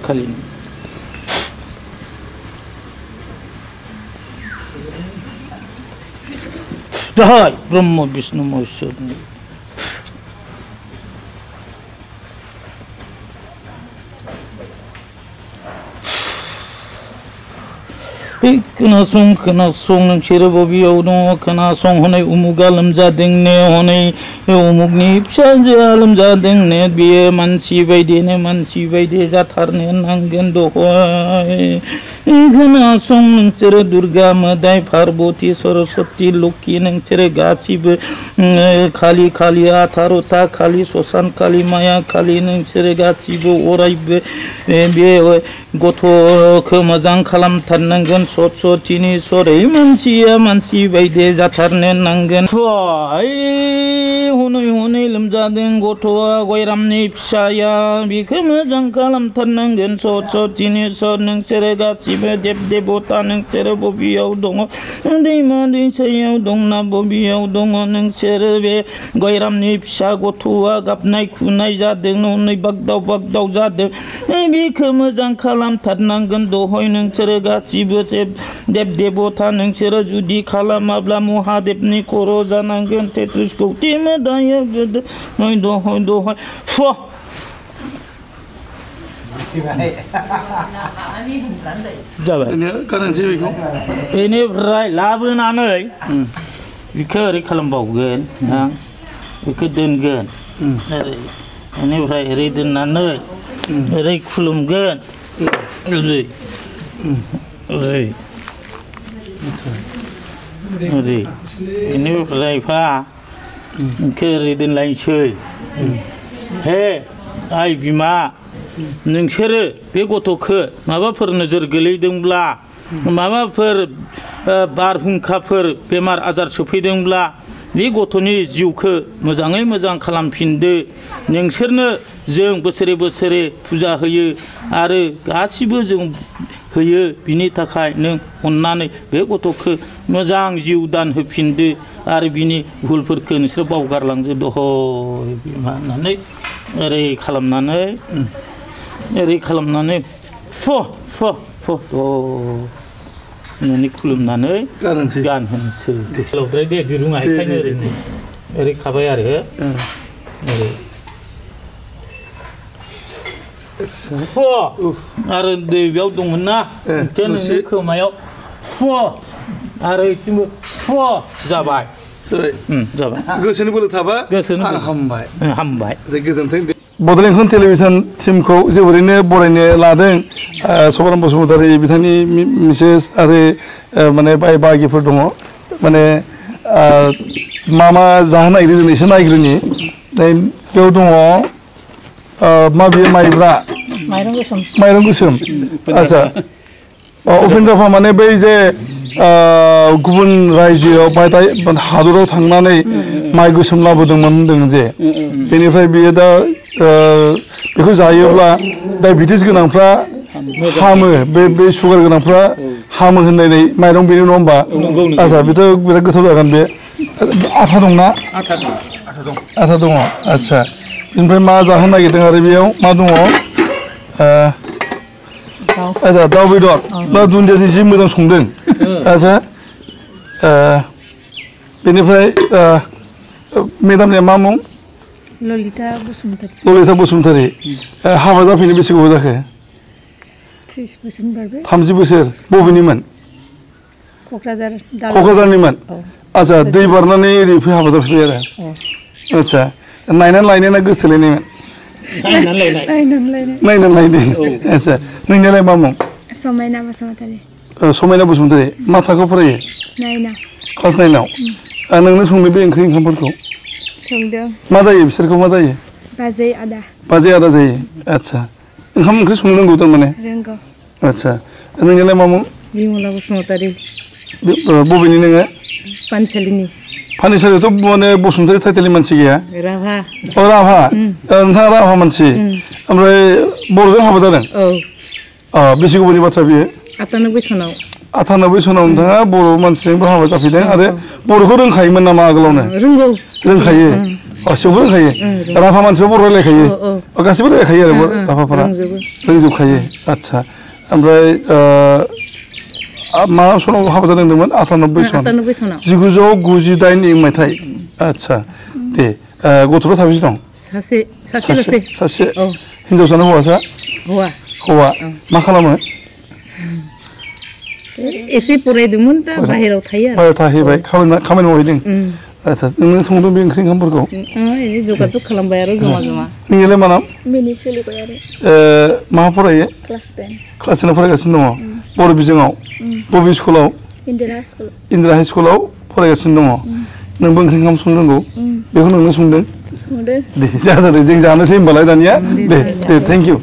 खालि दाहाय ब्रह्म विष्णु महेश्वर खोनासं नोंसोर बबेयाव दङ खोनासं हनै उमुगा लोमजादोंनो हनै उमुगनि फिसाजोआ लोमजादोंनो बेयो मानसि बायदि जाथारनो नांगोन दहाय खोनासं नोंसोरो दुर्गा मोदाय पार्बती सरस्वती लोक्षि नोंसोरो गासिबो खालि खालि आथारथा खालि ससान खालि माया खालि नोंसोरो गासिबो अरायबो बे गथ'खौ मोजां खालामथारनांगोन सरस्वतीनि सरै मानसिया मानसि बायदि जाथारनो नांगोन हनै लोमजादों गथ'आ गयरामनि फिसाया बेखौ मोजां खालामथारनांगोन सरस्वतीनि सर नोंसोरो गासिबो देब देबता नोंसोरो बबेयाव दङ दैमा दैसायाव दंना बबेयाव दङ नोंसोरो बे गयरामनि फिसा गथ'आ गाबनाय खुनाय जादों हनै बागदाव जादों बेखौ मोजां खालामथारनांगोन दहाय नोंसोरो गासिबो देब देबता नोंसोरो जुदि खालामाब्ला महादेबनि खर' जानांगोन तेत्रिस कौटि मोदाया गोदो दहाय जाबाय बेनिफ्राय लाबोनानै बेखौ ओरै खालामबावगोन बेखौ दोनगोन बेनिफ्राय ओरै दोननानै ओरै खुलुमगोन ओरै बेनिफ्राय फा बेखौ ओरै दोनलायनोसै हे आइ बिमा नोंसोरो बे गथ'खौ माबाफोर नोजोर गोलैदोंब्ला माबाफोर बारहुंखाफोर बेमार आजार सफैदोंब्ला बे गथ'नि जिउखौ मोजाङै मोजां खालामफिनदो नोंसोरनो जों बोसोरे फुजा होयो आरो गासिबो जों होयो बिनि थाखाय नों अननानै बे गथ'खौ मोजां जिउ दान होफिनदो आरो बिनि भुलफोरखौ नोंसोर बावगारलांदो दहय बिमा होननानै ओरै खालामनानै होननानै खुलुमनानै गानहोनोसै लावद्राय दे दिरुङा बेखायनो ओरै खाबाय आरो आरो बेयाव दंमोन ना नोंनि खोमायाव आरो बिथिंबो जाबाय गोसोनि बोलो थाबा हामबाय गोजोन्थों बड'लेण्ड खौरां टेलिभिजन टिमखौ जोबोरैनो बरायनो लादों सभाराम बसुमतारी बिथांनि मिसेस आरो माने बाय बाहागिफोर दङ माने मा जाहोनो नागिरदों जों एसे नायग्रोनि बेयाव दङ माबे माइब्रा माइरं गोसोम आच्छा उपेन्द्रफा माने बै जे गुबुन रायजोआव हादराव थांनानै माइ गोसोम लाबोदोंमोन होनदों जे बेनिफ्राय बियो दा बेखौ जायोब्ला डायबेटिस गोनांफ्रा हामो बे सुगार गोनांफ्रा हामो होननानै माइरं बेनि नङा होमबा आच्छा बेथ' बिराद गोथाव जागोन बे आथा दंना आथा दङ आच्छा बेनिफ्राय मा जाहोनो नागिरदों आरो बेयाव मा दङ आच्छा दाउ बेदर बा दुन्दियाजों जि मोजां संदों आच्छा बेनिफ्राय मेदामनिया मा मुं ललिता बसुमतारी हाबा जाफैनो बेसे गोबाव जाखो 30 बोसोरनि बारबाय 30 बोसोर बबेनिमोन क'क्राझार क'क्राझारनिमोन आच्छा दै बारनानै ओरै हाबा जाफैबाय आरो आच्छा नायनानै लायनाय ना गोसथोलायनायमोन नायनानै लायदों आच्छा नोंनियालाय मा मुं समायना बसुमतारी समायना बसुमतारी मा थाखोआव फरायो नायना क्लास 9 आव नोंनो संनो बे ओंख्रि ओंखामफोरखौ संदों मा जायो बिसोरखौ मा जायो बाजै आदा जायो आच्छा ओंखाम ओंख्रि संनो रोंगौ थारमाने रोंगौ आच्छा नोंनियालाय मा मुं बिमला बसुमतारी बबेनि नोङो पानसालिनि पानसालियावथ' माने बसुमतारी टाइटेलनि मानसि गैया राभा राभा नोंथाङा राभा मानसि ओमफ्राय बर'जों हाबा जादों बेसे गोबावनि बाथ्रा बियो 98 सनाव 98 सनाव नोंथाङा बर' मानसिजोंबो हाबा जाफैदों आरो बर'खौ रोंखायोमोन नामा आगोलावनो रोंखायो गासिबो रोंखायो राभा मानसिया बर' रायलायखायो गासिबो रायलायखायो आरो राभाफोरा रोंजोबखायो आच्छा ओमफ्राय मा सनाव हाबा जादों होनदोंमोन 98 सन 1998 मायथाइ आच्छा दे गथ'फ्रा साबेसे दं सासे हिनजावसा ना हौवासा हौवा मा खालामो एसे फरायदोंमोन दा बाहेरायाव थायो आरो बाहेरायाव थाहैबाय खामानि मावहैदों आच्छा नोंनो संदों बे ओंख्रि ओंखामफोरखौ जगाजग खालामबाय आरो जमा नोंनियालाय मा नाम मिनिसुलि गयारि मा फरायो क्लास 10 फरायगासिनो दङ बर' बिजोङाव बबे स्कुलाव इन्दिरा हाइ स्कुलाव फरायगासिनो दङ नोंबो ओंख्रि ओंखाम संनो रोंगौ बेखौ नोंनो संदों दे जों जानोसै होनबालाय दानिया दे थेंक इउ